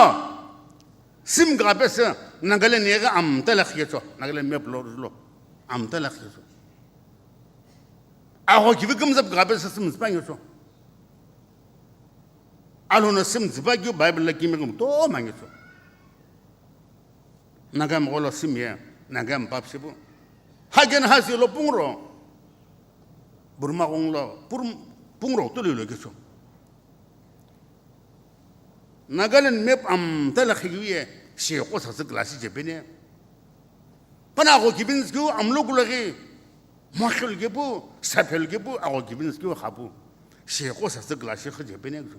sim ka pese, Nagaland yeghi amta lakhi yecho, Nagaland map lo, lo, amta lakhi yecho. Aho kivi kumzap ka pese sim span yecho. Alhou no sim zipa kyu Bible la kimi kum to mangecho. Nagami gholo sim ye, Nagami pap shipu. Hagen hasi lo pungro. Burma gong lo, pur-, pungro tuli lo kecho. Nagaland map amta lakhi ye, shi qo sa sik lasi jepene. Pana ago kibin skiu amlo kulaghi, makhel kepu, saphel kepu, ago kibin skiu khapu. Sheqo sasü glass shi khüje pene kju.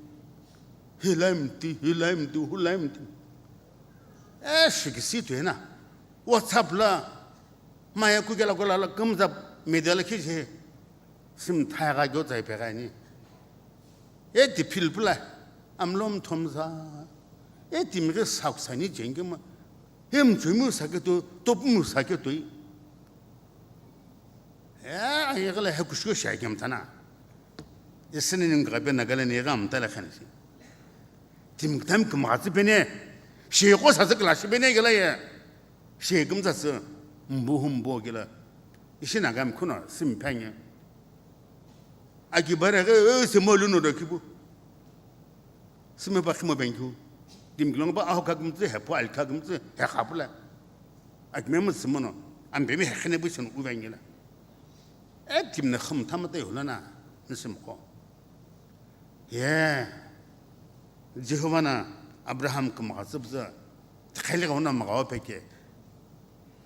Hilaimti, hilaimti, hulaimti. E, shikisi tuena. WhatsApp la, maya kukela kola la, kümza media la khije. Sim thaiga gyo zai pegani. E ti phil pula, amlom thomza. E ti mire saksani jengema. Hem chumu saketu, top mu saketu. E, ayegala he kushko shai kem tana. Isini ning gabe Nagaland ni gam tala khanisi. Tim tam kum gatsi bene. Sheqo sasü glass shi bene gela ye. Shegum sasü. Mbu humbo gela. Ishina gam kuno sim panye. Aki bare ge, e, simo luno do kibu. Sime pa khimo bengkhu. Tim glong ba aho kagum tse, he po al kagum tse, he khapula. Akme mo simono, ambe mi he khene bu sino uvengela. E tim na kham thamata yolana, nisim ko. Ye. Jehovah na Abraham kum gatsubza. Tkhele ga ona magawa peke.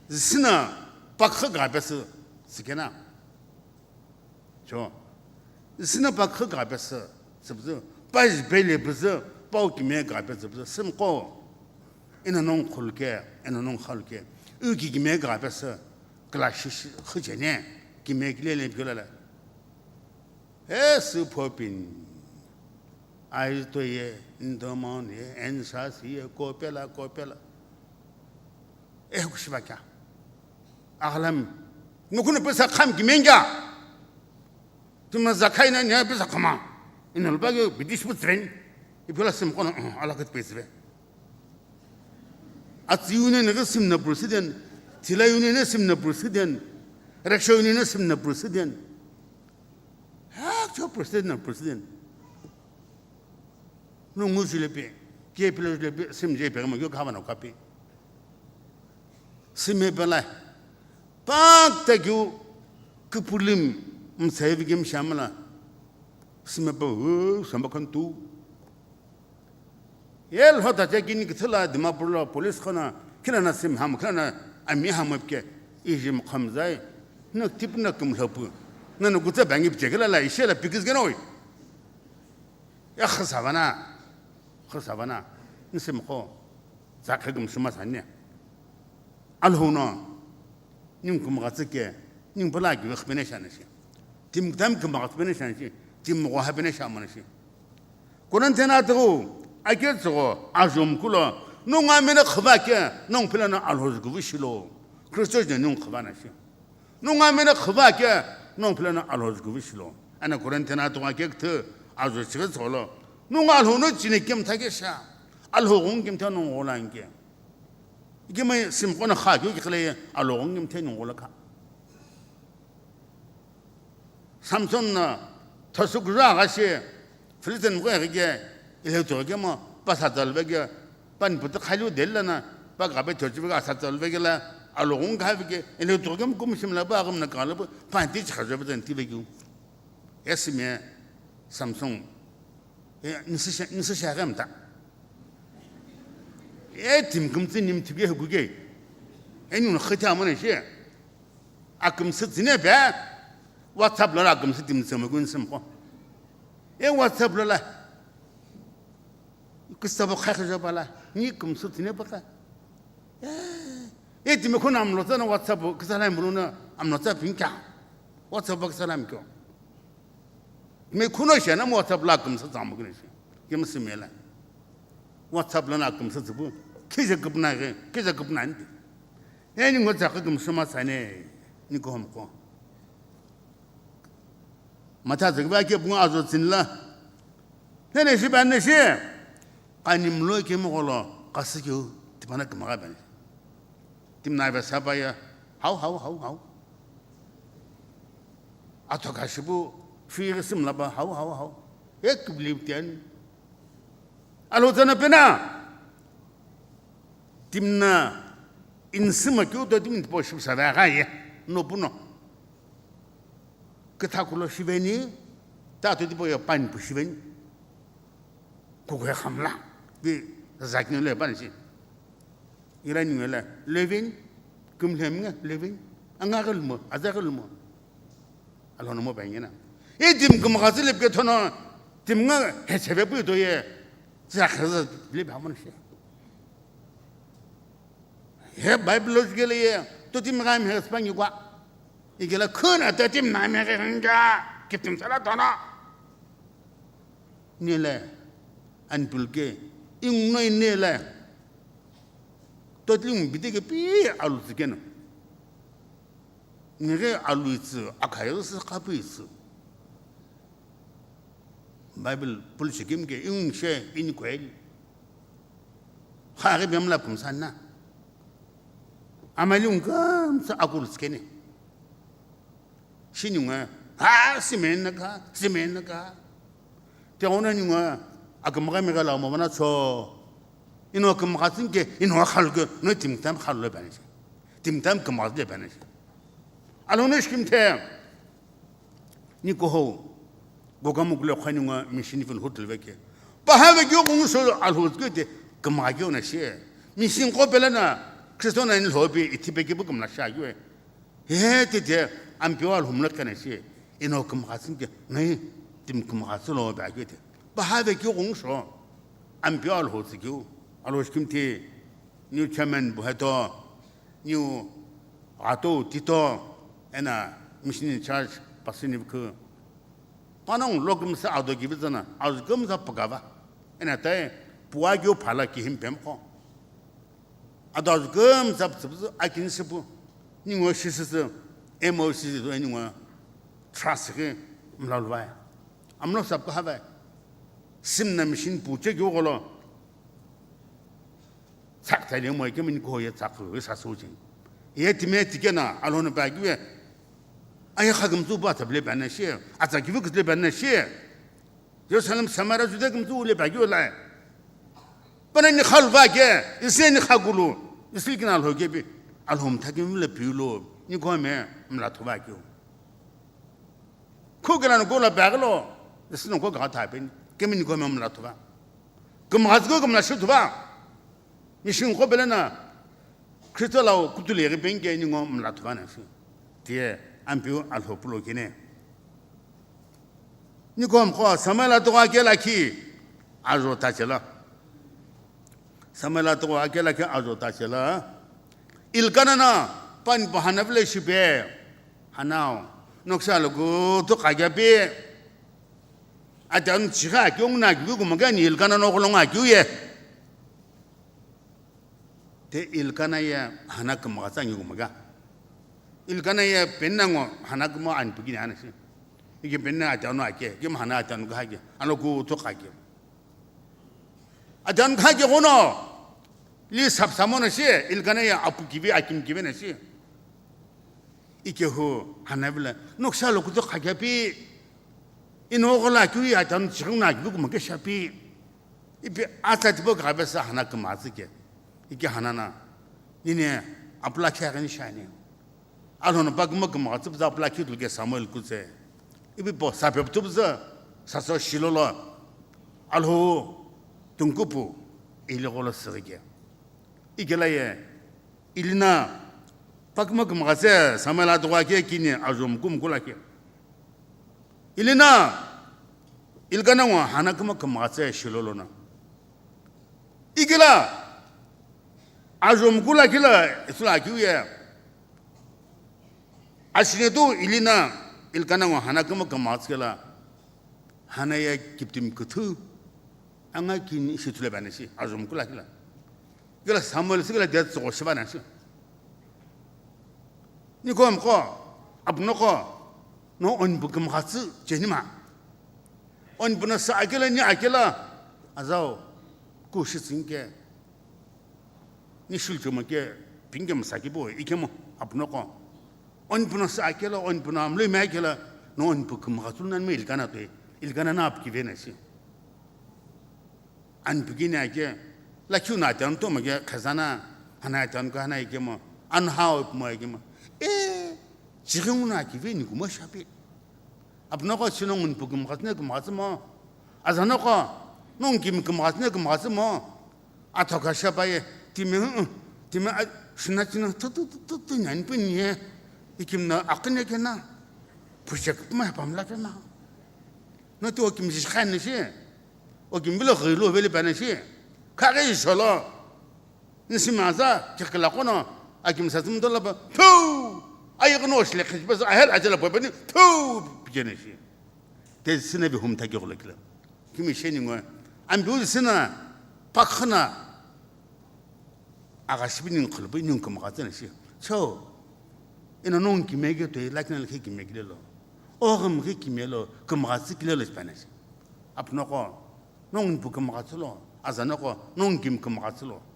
Zisina pakha ga bese sikena. Cho. Zisina pakha ga bese sibzu. Pa jbele bzu. Pau kime ga bese bzu. Simko. Ina nong khulke, ina nong khalke. U ki kime ga bese. Kla shishi khujene. Kime kilele bjolala. E su popin. Ai to ye, ndomon ye, ensa si ye, kopela, kopela. E kushiba kya? Aglam. Nukuna pesa kham kimengya. Tuma zakai na nya pesa khama. Inalba ke British putren. Ipela sim kono, alakat pesve. Atsi union ne sim na president. Tila union ne sim na president. Raksha union ne sim na president. Ha, cho president na president. No ngu jule pe, ke pilo jule pe, sim je pe mo yo kama no kapi. Sime pe la. Pa ta kyu kupulim msai vigim shamala. Sime pe, oh, samba kan tu. Ye lhota che kini kithila Dimapur lo police khona khilana sim ham khilana ami ham ke ijim khamzai. Na tip na kum lhopu. Na na gutsa bangi pchekela la ishe la pikis gena oi. Ya khasavana. Khasavana. Nisim kho. Za khagum shuma sanya. Alhono. Ning kumgha tsike, ning pala ki wekh pene shana shi. Tim tam kumgha tsike pene shana shi, tim mo ha pene sha mana shi. Koran tena to, ake tsogo, ajom kulo, nunga mena khava ke, nung pila na alhoz gu vishilo. Christos ne nung khava na shi. Nunga mena khava ke, nung pila na alhoz gu vishilo. Ana koran tena to ake kthe, ajo chike tsolo. Nunga alhono chine kem thake sha. Alho gung kem tha nung olan ke. Ikimai simqo na kha keu kikhile aloghong ngimthe nungula kha. Samson na thasuk ra ga shi Philistine mqo ya ke ilhe to ke mo pasa dal ve ke pan put khalu del la na pa ga be thasuk ga sa dal ve ke la aloghong kha ve ke ilhe to ke mo kum shim la ba gum na ka la ba pan ti cha zo be ti ve ke. Esime Samson. E, nisi sha, nisi sha ghem ta. E, tim kum tsi nim tibye hu guge. E, nung khita mo ne she. A kum si tsine be. WhatsApp la a kum si tim tsama gun sim ko. E, WhatsApp la la. Kisa bo khai khai ba la. Ni kum si tsine ba ka. E, e, tim ko nam lo tsana WhatsApp kisa la mo na am lo tsa pin ka. WhatsApp kisa la mo ko. Me khuno shena mo WhatsApp la kümsü tsamu kene shi. Kümsü mela. WhatsApp la na kümsü tsubu. Kije kupna ge, kije kupna ndi. Eni ngo tsaka kümsü ma sane. Ni ko hom ko. Mata zagba ke bunga azo tsinla. Nene shi ban ne shi. Kanimlo ke mo golo. Kasikyo. Tipana kamaga ban. Timna ve sapa ya. Hau, hau, hau, hau. Athoka shipu fighi simla ba hau hau hau. Ek believe tian. Alo tsana pena. Timna insima kyu to tim po shipu sa da ga ye. No puno. Kitha kulo shiveni. Ta to tipo ya pan pu shiveni. Kukwe khamla. Di zakni le ban shi. Ira ni ngela levin, kumlhem nga levin, anga gel mo, aza gel mo. Alo no mo bangena. I timi kümgha tsü lepe kethono, timi ngo hecheve pui to ye, tsa khazü lepe hamon shi. He Bible lo jikele ye, to timi gha mi hespa ngi kwa. Ikela khuna to timi na mi gha nja, kitim sala tono. Nile, anpulke, ingnoi nile. Totling bidike pi alu tsikena. Nire alu itsu, akhayo se kapu itsu. Bible pulshi kimke, iungshe, inkwel. Khare bemla pumsanna. Amali ungkam sa akul tsikene. Shininga, ha, simenaka, simenaka. Te ona ninga, akamaka mega la mo bana cho. Ino kamaka tsinke, ino khalke, no timtam khallo bana. Timtam kamaka le bana. Alo no shkim the. Ni ko ho. Goga mukule khani nga mission fil hotel veke. Paha veke ko so alhot ke te kamaka ke ona she. Mission ko pela na, Kristo na ni lhobi ithipe ke bu kamla sha yue. He tete, ampeu alhumna kena shi, ino kümghatsin ke, nai, timi kümghatsi lo ba ke te. Baha ve ki gong sho, ampeu alhotsi kiu, alo shkim ti, new chairman bu heto, new ato tito, ena mission in charge, pastor ni ku. Panong lo kümsa ado gibi zana, azu kümsa pagava. Ena tai, puwa kiu phala ki him pem ko. Ado azü kümtsü pütsüpütsü akini shipu. Ningo shisüsü M O C do ningo trust ke mlalu vai. Amlo sap ka havai. Simna machine pu che gyo golo. Tsak tai le mo ke min ko ye tsak ko sa so jin. Ye time tikena alona ba gwe. Aye khagum zu ba table ba na she. Atsa ki vuk le ba na she. Jerusalem, Samaria, Judea kümtsü ule ba gyo lai. Pana ni khalu va ke, ise ni khagulu, isi kina alho ke bi, alhom thakim le piulo, ni ko me mla thuva kyo. Khu kila no gola ba glo, isi no ko ga tha pe, kemi ni ko me mla thuva. Kümghatsi ko kümla shi thuva. Mission ko belena, Kristo lau kutule ghi pengke ningo mla thuva na shi. Tie ampeu alho pulo kine. Nikom ko Samuel atogo akela ki ajo tachela. Samuel atogo akela ki ajo tachela. Ilkana na pani pa Hana vile shipe. Hanao. Noksa logo to kagya pe. Atan chiga kyong na gyu gumagani Ilkana no kolonga gyu ye. Te Ilkana ye Hana kümghatsa ngi kumaga. Ilkana ye penna ngo Hana kümo anpikini ana shi. Iki penna atanu ake, kim Hana atanu ka ake, ano ku to ka ake. Atanu ka ake kono, li sap samono shi, Ilkana ye apu kivi akim kivi na shi. Ike hu Hana vile, noksa lo kuto khakya pi, ino gola kyu ya tan chikung na kyu kuma ke shapi. Ipi asa tipo ka besa Hana kümghatsi ke. Ike Hana na, nini apla kya gani shani. Alhono pa kuma kümghatsi pza apla kyu ke Samuel kutse. Ipi po sape tu pza, saso shilolo. Alho, tungkupu, ili golo sirike. Ikela ye, Ilina, pakuma kümghatse, Samuel atogo ake kini ajo muku muku lakhi. Ilina, Ilkana ngo Hana kuma kümghatse shilolo na. Ikela, ajo muku lakhi la, isula kiu ye. Ashine tu Ilina, Ilkana ngo Hana kuma kümghatse la. Hana ye kiptim kuthu. Anga kini shi thule bani shi, ajo muku lakhi la. Kila Samuel si kila dia tsoko shiba na shi. Nikom ko, apno ko, no onpu kümghatsi cheni ma. Onpu na sa akela ni akela, azao, ku shi tsinke. Ni shul chuma ke, pingke msa ki bo, ike mo, apno ko. Onpu na sa akela, onpu na amlo me akela, no onpu kümghatsi nan me Ilkana to, Ilkana na ap ki ve na shi. Anpikini ake, lakhiu na atan to mage khazana, Hana atan ka Hana ike mo, an hao mo ike mo. E, chiringu na ki ve ni kuma shapi. Apno ko chino ngun pu kümghatsi ne kümghatsi mo. Azano ko, nong kim kümghatsi ne kümghatsi mo. Athoka shapaye, timi, timi, shina chino, tu, tu, tu, tu, tu, nyan pu ni ye. Ikim na akne ke na. Pushek ma pamla ke ma. No ti okimi shi khani shi. Okimi vilo ghilo veli pani shi. Khaghi sholo. Nisimi aza, kikila kono, akimi sa tsumdo lapa, puu! Ayi kono oshile khishi pesa, ahel ajala pwe pani, puu! Pijene shi. Te sina vi humta ki gula kila. Kimi sheni ngwa. Ambi u sina, pakhana. Aga shibi ning khulubu ning kumgha tsena shi. Cho. Ina nong kimege to, lakina lakhi kimege lo. Ogam ghi kimelo, kumgha tsi kilelo shi pani shi. Apno ko, nong pu kumgha tsilo, azano ko, nong kim kumgha tsilo.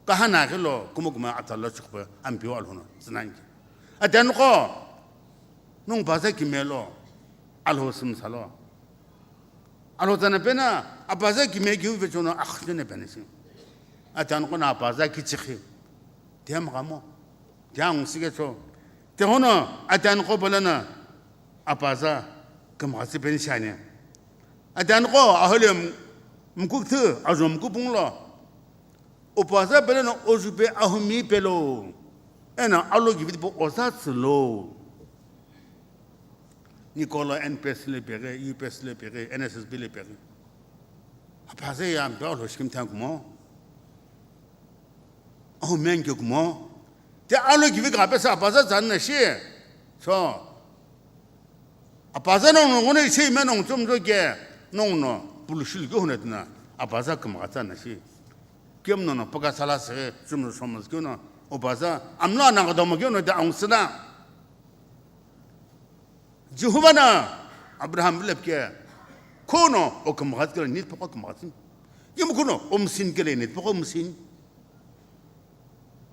Kahana ghilo, kumo kumo atalo chukpe, ampiwa alhono, zinangi. Atan ko, nong baza kimelo, alho simsalo. Alho zana pena, abaza kime kiu vechono, akhne pena si. Atan ko na abaza kichikhi. Tiam gamo, tiang sike cho. Te hono, atan ko balana, abaza, kumgha tsi pen shane. Atan ko, ahole m-, mkuk thu, azom kupung lo. Upaza pelo no ojupe ahumi pelo. Ena alo givit po oza tsilo. Nikolo N P S le peghe, U P S le peghe, N S S B le peghe. Apaza ya mpe alo shikim than kumo. Ahumi anke kumo. Te alo givit ka pesa apaza zan na shi. So. Apaza nong no ngono ishi ime nong tsumzo ke nong no pulushil ke hune tna apaza kumgha tsana shi. Kem no no paka sala se tsumzo somos ke no upaza amla na ga domo ke no da aung sina. Jehovah na Abraham bilep ke kono o kumgha ke nit poko kumgha tsin. Yim kono omsin ke le nit poko omsin.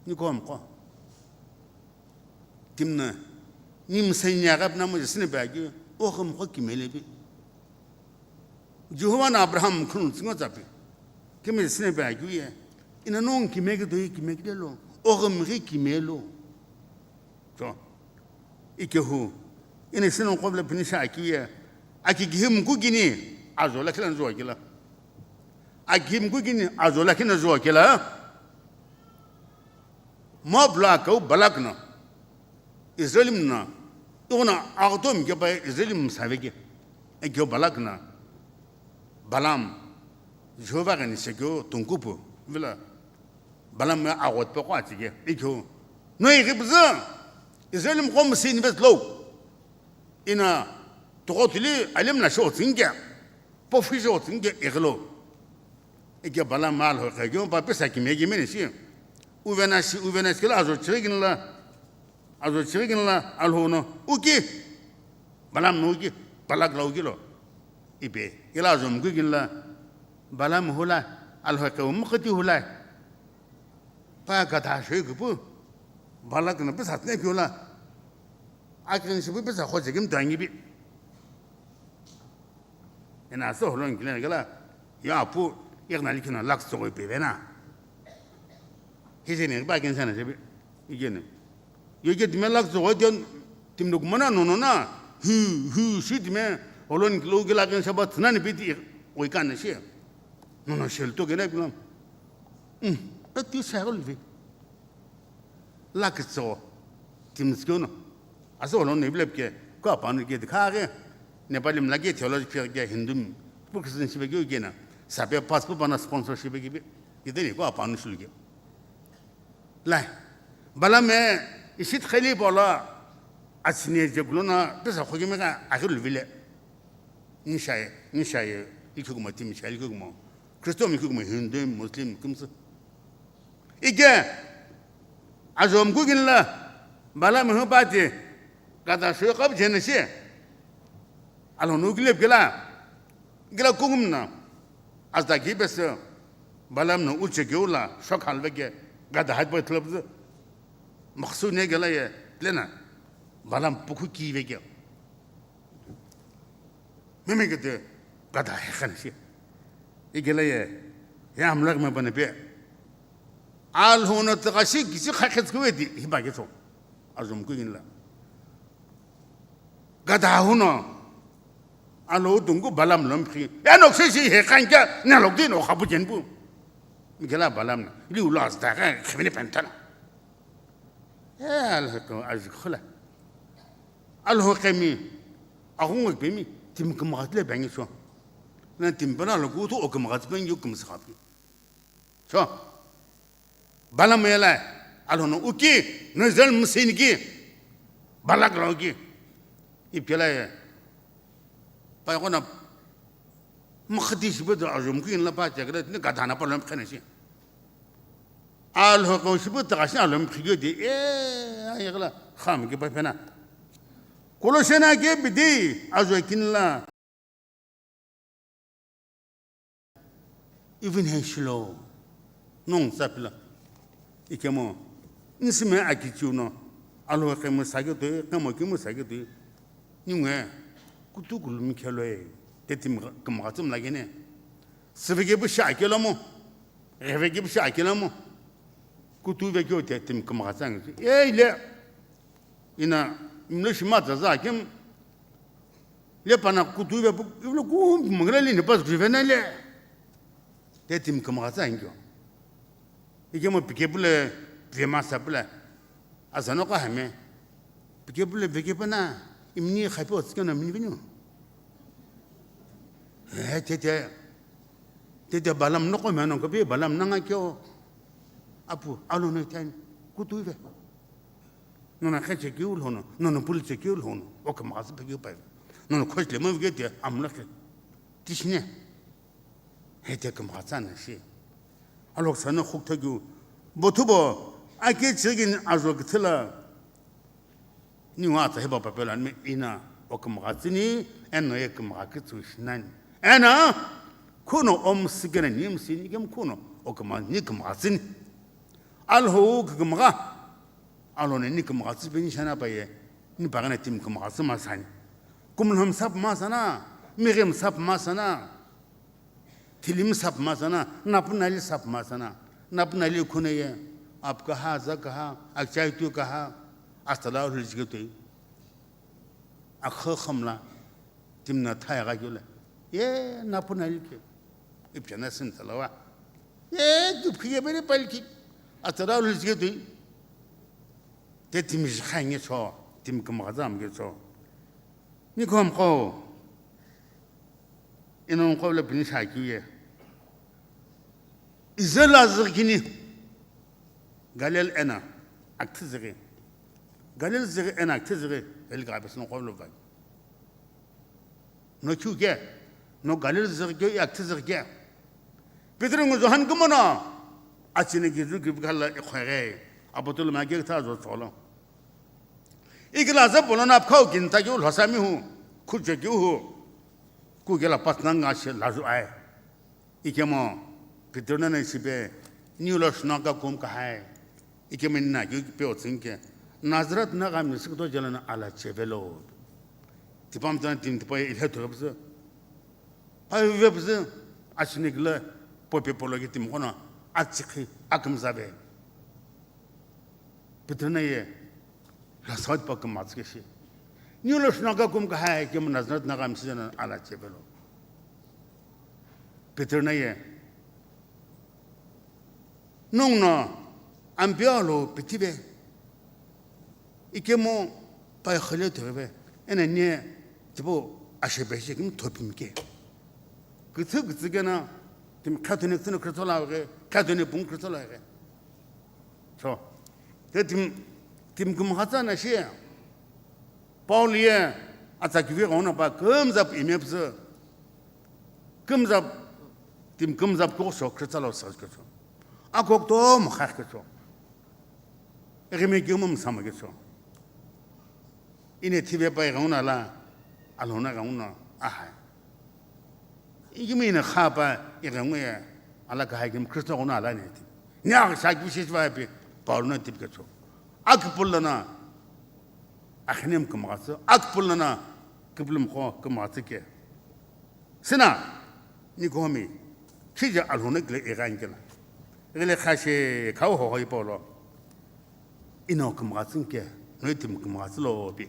Ni kom ko. Timna, ni msenya gap na mo sine ba ki, o kham kho kimele bi. Jehovah na Abraham khunu tsingo tsapi. Kime sine ba ki ye. Ina nong kime ki doi kime ki lo. O kham ghi kime lo. So, ikehu. Ina sine ko bla pinisha ki ye. Aki gihim ku gini. Azo la kila zo kila. Aki gihim ku gini. Azo la kina zo kila. Moab lo akeu Balak no, Israelim no, ighono aghutomi kepa Israelim msaveki, ekeu Balak no, Balaam, Jehovah ghi ni shekeu tungkupu, vila, Balaam ya aghot peko achike, ikeu, no ighi püzü, Israelim qo msi invest lo, ina, tugho tuli alim na sho tsingke, pofu sho tsingke ighilo. Ike Balaam alho khe kyo pa pesa kime kime ni shi. Uvena shi, uvena shi kela azo chighi kinla. Azo chighi kinla alho no uki. Balaam no uki. Balak la uki lo. Ipe. Kela azo mukhi kinla. Balaam hula. Alho khe umkhati hula. Pa kata shoi kupu. Balak no pesa tne pyola. Akin shipu pesa khoje kim tangi bi. Ena so holon kile kela, ya pu, igna likina lak sogo ipe vena. Hijeni ba kin sana sebi, igene. Yo ke dime lak sogo dion, tim duk mana no no na, hu, hu, shi dime, holon kilo ke lakin sabat nani biti, oi kan shi. No no shel to gene bilam. Hmm, ati sa gol vi. Lakitso, timskeu no. Aso lo ne bilep ke, ko apanu ke dikha ke, Nepali mla ke theology ke, ke Hindu, pu Christian shibe ke ke na. Sape passport pana sponsorship ke bi. Ite ni ko apanu shul ke. Lai. Bala me isit khali bola asine je gulona pesa khoge me ka akhir vile. Nishaye, nishaye, ikhuguma timi shaye ikhuguma. Kristo mi ikhuguma Hindu, Muslim, kimse. Ike, azom kugin la, Balaam hu pati, gada shwe kap jene shi. Alo nu gile gila, gila kungum na, azda ki bese, Balaam na uche ke ula, shok halve ke, gada hat pa tlap ze. Maksu ne gila ye, lena, Balaam puku ki ve ke. Mimi kete gada hekhan shi. Igela ye, ya amlak me bane pe. Alhono takashi kisi khakhet kuwe di, hiba ke so. Azum ku inla. Gada huno. Alo dungu Balaam lom khi. Ya nok se shi hekhan kya, na lok di no khabu jen bu. Igela Balaam na. Li ulas da kha, khimini pentana. Ya alhako azkhula. Alhokemi, aghungu pemi, Timi kümgha tsü le pe angi cho. Na timi pala lo kuthu o kümgha tsü pe angi kümsü kha pi. Cho. Balaam yela, Alhou no uki, no Israel msini ki, Balak la uki. Ipkela ye. Pa yako na, mkhati shibe do ajum ki la pa chekre, ni gadana pa lom khene shi. Alhou ko shibe ta shi alom khige di, e, ayegla, kham ki pa pena. Kolo shena ke bidi, ajo kin la. Even he shilo, nong tsapila. Ikemo, nsime akichiu no, alo kemo sake toi, kemo kemo sake toi. Ningue, kutu kulumi kelo e, te timi kümgha tsü mla gene. Sivike bu sha kelo mo, revike bu sha kelo mo. Kutu ve kyo te timi kümgha tsü angi. E ile, ina, mlo shima tsatsa kim, le pana kutu ve pu, ivlo kum mangala le ne pas guvena le. Te timi kümgha tsü angi kyo. Ikemo pike pule, pike masa pule. Asano ka hame. Pike pule, pike pana, imni khape otsikena mini venu. Eh, tete, tete Balaam noko meno ko pe Balaam nanga kyo. Apu, alo no ten, kutu ve. Nono kheche kyo lhono, nono pulche kyo lhono, o kümgha tsü pe kyo pa. Nono khosle mo vige te, amla khe. Tishine. Hete kümgha tsü na shi. Alhou sano khukthokeu. Bothubo, ake chigin ajo kithila. Ni wa tsa heba papela me ina o kümgha tsü ni, eno ye kümgha kitsü shinan. Ena, kuno om sigena ni msini kem kuno o kümgha ni kümgha tsü ni. Alhou kümgha. Alhou ni kümgha tsü pe ni shana pa ye. Ni pa gana timi kümgha tsü ma sani. Kumlham sap ma sana, mighem sap ma sana. Thilim sap ma sana, napnali sap ma sana. Napnali khune ye, ap kaha, za kaha, akchai tu kaha, astala hul jige tu. Akha khamla, timna thai ga gyule. Ye, napnali ke. Ipchana sin talawa. Ye, tu khiye bere palki. Astala hul jige tu. Te timi jikha nge cho, timi kümgha tsü am ge cho. Ni khom kho. Ino nko le pini sha kyu ye. Izela zigini. Galil ena akthi zigi. Galil zigi ena akthi zigi. El ga besin ko lo vai. No kyu ke. No Galil zigi ke akthi zigi ke. Peter ngu Johan kumono. Achine gizu gibkhala ikhwere. Apotul ma ge ta zo cholo. Ikila za bolona apkhau kinta keu lhosami hu, khuche keu hu, kukela patna nga she laju ai. Ikemo, Peter nana ishipe, niu lo shnoka kum kahai. Ikemo nina keu pe otsing ke, Nazareth na gam nisik to jalana ala chevelo. Tipam tana tim tipa ilhe to gabse. Pa vevze, ashinik le, pope polo ke tim kono, achikhi, akim zabe. Peter na ye, la saud pa kümgha tsü ke shi. Niu lo shnoka kum kahai ke mo Nazareth na gam shi jana ala chevelo. Peter na ye, nong no, ampia lo pithibe. Ikemo, pai khale thebe. Ena ne, tipo, ashe be shi kim thopim ke. Kütsü kütsü kena, tim khathune kütsüne khrütsola ge, khathune pung khrütsola ge. So, te tim, tim kümgha tsü na shi. Paul ye, atsa kivi gona pa, kümzap ime pzü. Kümzap, tim kümzap ko so khrütsola sa ke so. Akok to mo khah ke so. Egime kiumo msama ke so. Ine thibe pa ighauna la, alhona ghauna, aha. Igime ine kha pa ighaungu ya, ala kahai kim Kristo ghauna ala ne ti. Nya sa ki shi va pe, Paul na tip ke so. Akpul na, akhinem kümgha tsü, akpul na, kiplum kho kümgha tsü ke. Sina, nikomi, khija alhona kile ighan kila. Gile khashe khau ho hoi polo. Ino kümgha tsü ke, noi tim kümgha tsü lo pi.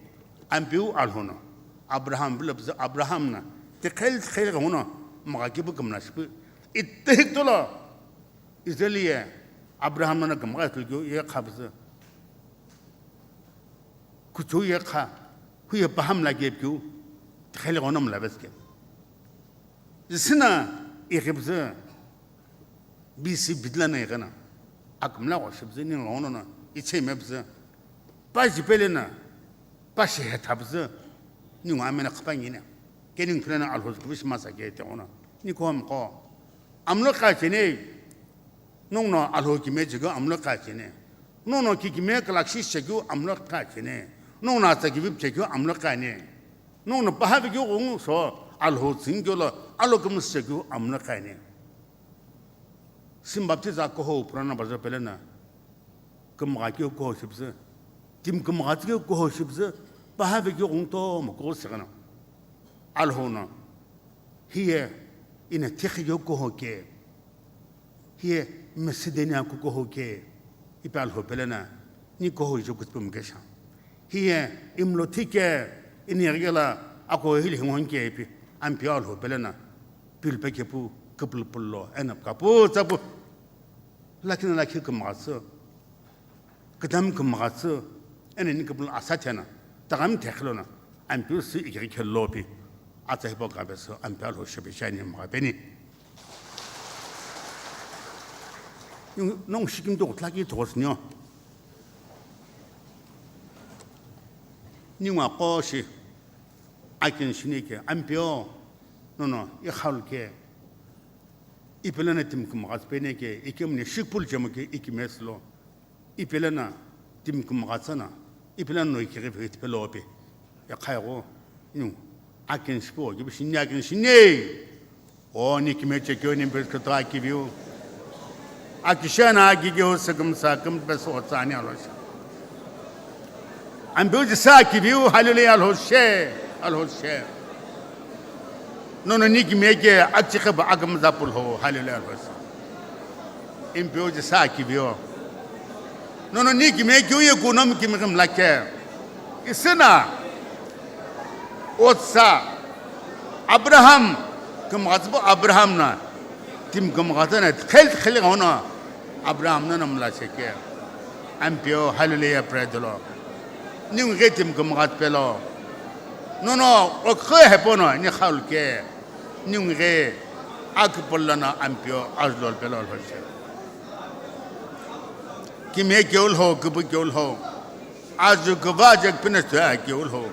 Ampiu alhona. Abraham bila pzü Abraham na. Te khel khel ghono, mga kibu kümna shipu. Itte hik tolo. Israel ye, Abraham na kümgha tsü kyo ye khabzü. Kuchu ye kha, hu ye paham la gep kyu, Kheli ghono mla vesike. Zisina ighipzü, B C bidla na ighina. Akümla gho shipzü, ningu ghono na, ichemepzü. Pa jipele na, pa shehethapzü, ningu amena khapangine. Kening philena Alhou zü kuvishi masa ke te ghono. Niko mko. Amlo kachene. Nongno Alhou kime chekeu amlo kha cheni. Nongno kikime kalakshi chekeu amlo kha cheni. Nongno atsa kivipu chekeu amlo kha ni. Nongno paha vekeu ghungu so Alhou tsüngikeu lo alo kümsü chekeu amlo kha ni. Sim baptiza kuhou purana baza pelena. Kümgha keu kuhou shipüzü. Tim kümgha tsü keu kuhou shipüzü. Paha vekeu ghungu tomo kuhou segana. Alhou no. Hiye ina thikhi keu kuhou ke. Hiye Macedonia kukuhou ke, ipi Alhou pelena, ni kuhou ijo kutsüpü mukesha. Hiye imlo thike, ini ghikela ako hili hingon ke ipi, Ampeu Alhou pelena, pilpe kepu, kupulupullo, ena kapu, tsapu, lakhi na lakhi kümghatsü. Kidami kümghatsü, ena ni kupulu asa thena, tagami thekhilona, Ampeu sü ikighi khello pi, atsa hipau kabe sü, Ampeu Alhou shepe shani mgha peni. Nong shikim to tlaki thogos nyo. Ningwa qoshi, akin shinike, Ampeu, nono, ikhalu ke, ipelena tim kümghatsü peni ke, ikemni shikpul jemo ke, ikimeslo. Ipelena tim kümghatsü na, ipelena no ikighi vhit pelo pi. Ekhaigo, nu, akin shipu, gibi shinni akin shinni. O, ni kime chekeu ni bes kutu akiviu. Akishena akigeu sekümsa küm bes otsani aloshi. Ampeu jisa akiviu, hallelujah, Alhou she, Alhou she. Nono ni kime ke achikhe ba akümza pulho, hallelujah, Alhou she. Impeu jisa akivio. Nono ni kime keu ye kuno mi kimi kim lake. Isina. Otsa. Abraham. Kümghatsü bo Abraham na. Tim kümghatsü na. Khel khel ghono. Abraham na namla cheke. Ampeu hallelujah pray dolo. Ningu ghe tim kümghatsü pelo. Nono okhe hepono ni khaul ke. Ningu ghe akipulana Ampeu azlol pelo lhoche. Kime keulho, kubu keulho. Azu kuva je pina tua keulho.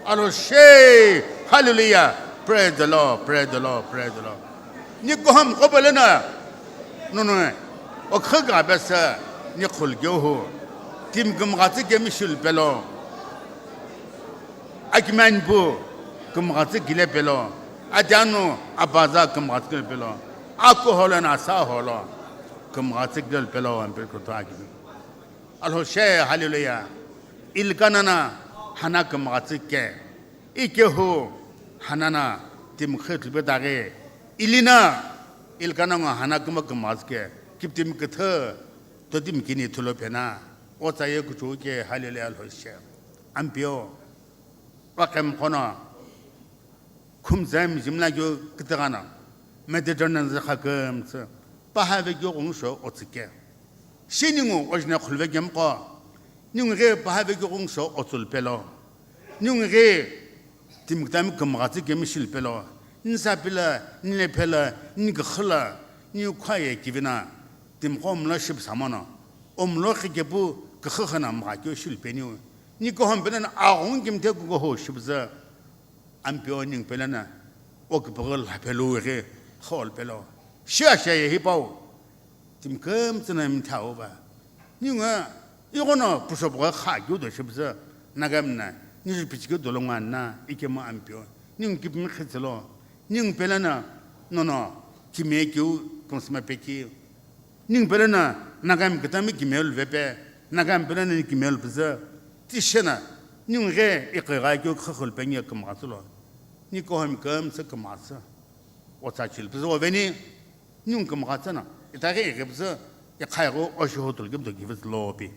Alhou she, hallelujah. Praise the Lord, praise the Lord, praise the Lord. Ni kohom kopelena. Nono, okhe ga besa, ni khul keuhu. Tim kümghatsü kemi shul pelo. Akimanipu kümghatsü gile pelo. Atianu abaza kümghatsü gile pelo. Aku holo na sa holo. Kümghatsü gile pelo ampel kutu akimi. Alhou she hallelujah. Ilkana na Hana kümghatsü ke. Ikehu Hana na tim khe tlube daghi. Ilina Ilkana ngo Hana küma kümghatsü ke. Kiptim küthü totim kini thulo pena. Otsa ye kuchu ke hallelujah Alhou she. Ampeu. Pakem kono, khumzai mjimla keu kitigana, Mediterranean zü khakümtsü, paha vekeu ghungsho otsike. Shi ningu ojine khulve kemko, ningu ghe paha vekeu ghungsho otsul pelo, ningu ghe timkitami kümghatsü kemi shil pelo, nsa pila, nile phela, nigkhila, niu khwaye kivina, timkho omlo ship samono, omlo khikepu kükhokhana mgha keu shil peniu, Nikohom pelo na aghungu kimthe kukuho shipüzü. Ampeu ningu pelo na okipughi lha pelo ighi khol pelo. Shia shia ye hipau. Timkümtsü na mithau va. Ningu ighono pushop gha kha keu do shipüzü. Nagami na. Nizu pichikeu dolo ngwa na ikemu Ampeu. Ningu kipimi khitsülo. Ningu pelo na nono kimiye keu kümsüma peki. Ningu pelo na Nagami kütami kimiye luvepe, Nagami pelo na ni kimiye lupüzü, tishena, ningu ghe ikigha keu khükhü lupe nge kümgha tsülo. Nikohom kümtsü kümgha tsü. Otsa chilpüzü oveni, ningu kümgha tsü na, itaghi ighipüzü, ikhai gho oshiho tulukipüzü kivitsü lopi.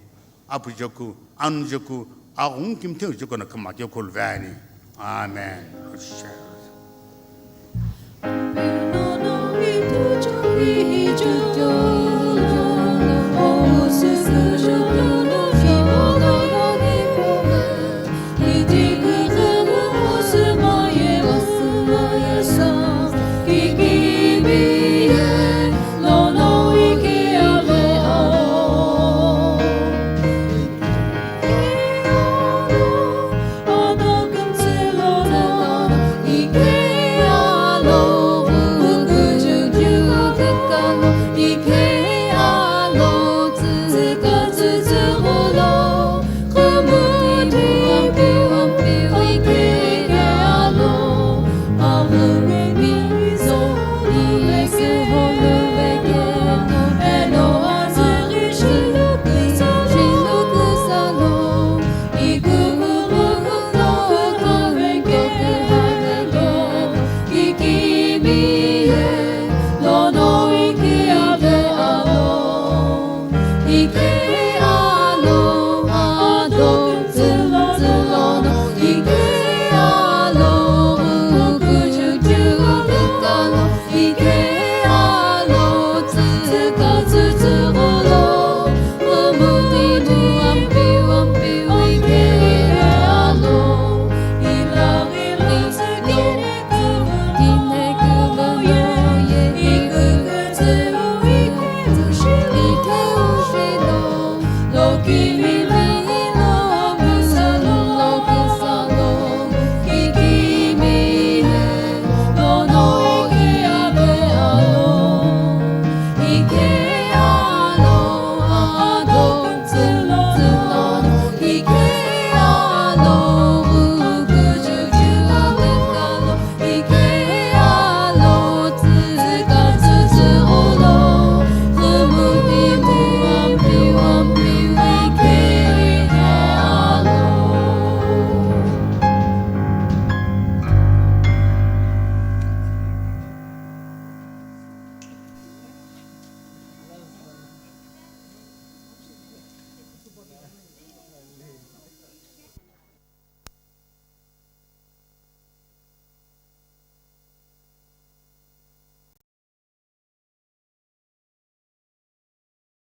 Apu joku, anu joku, aghungu kimthe joku na kümgha keu khuluve ani. Amen.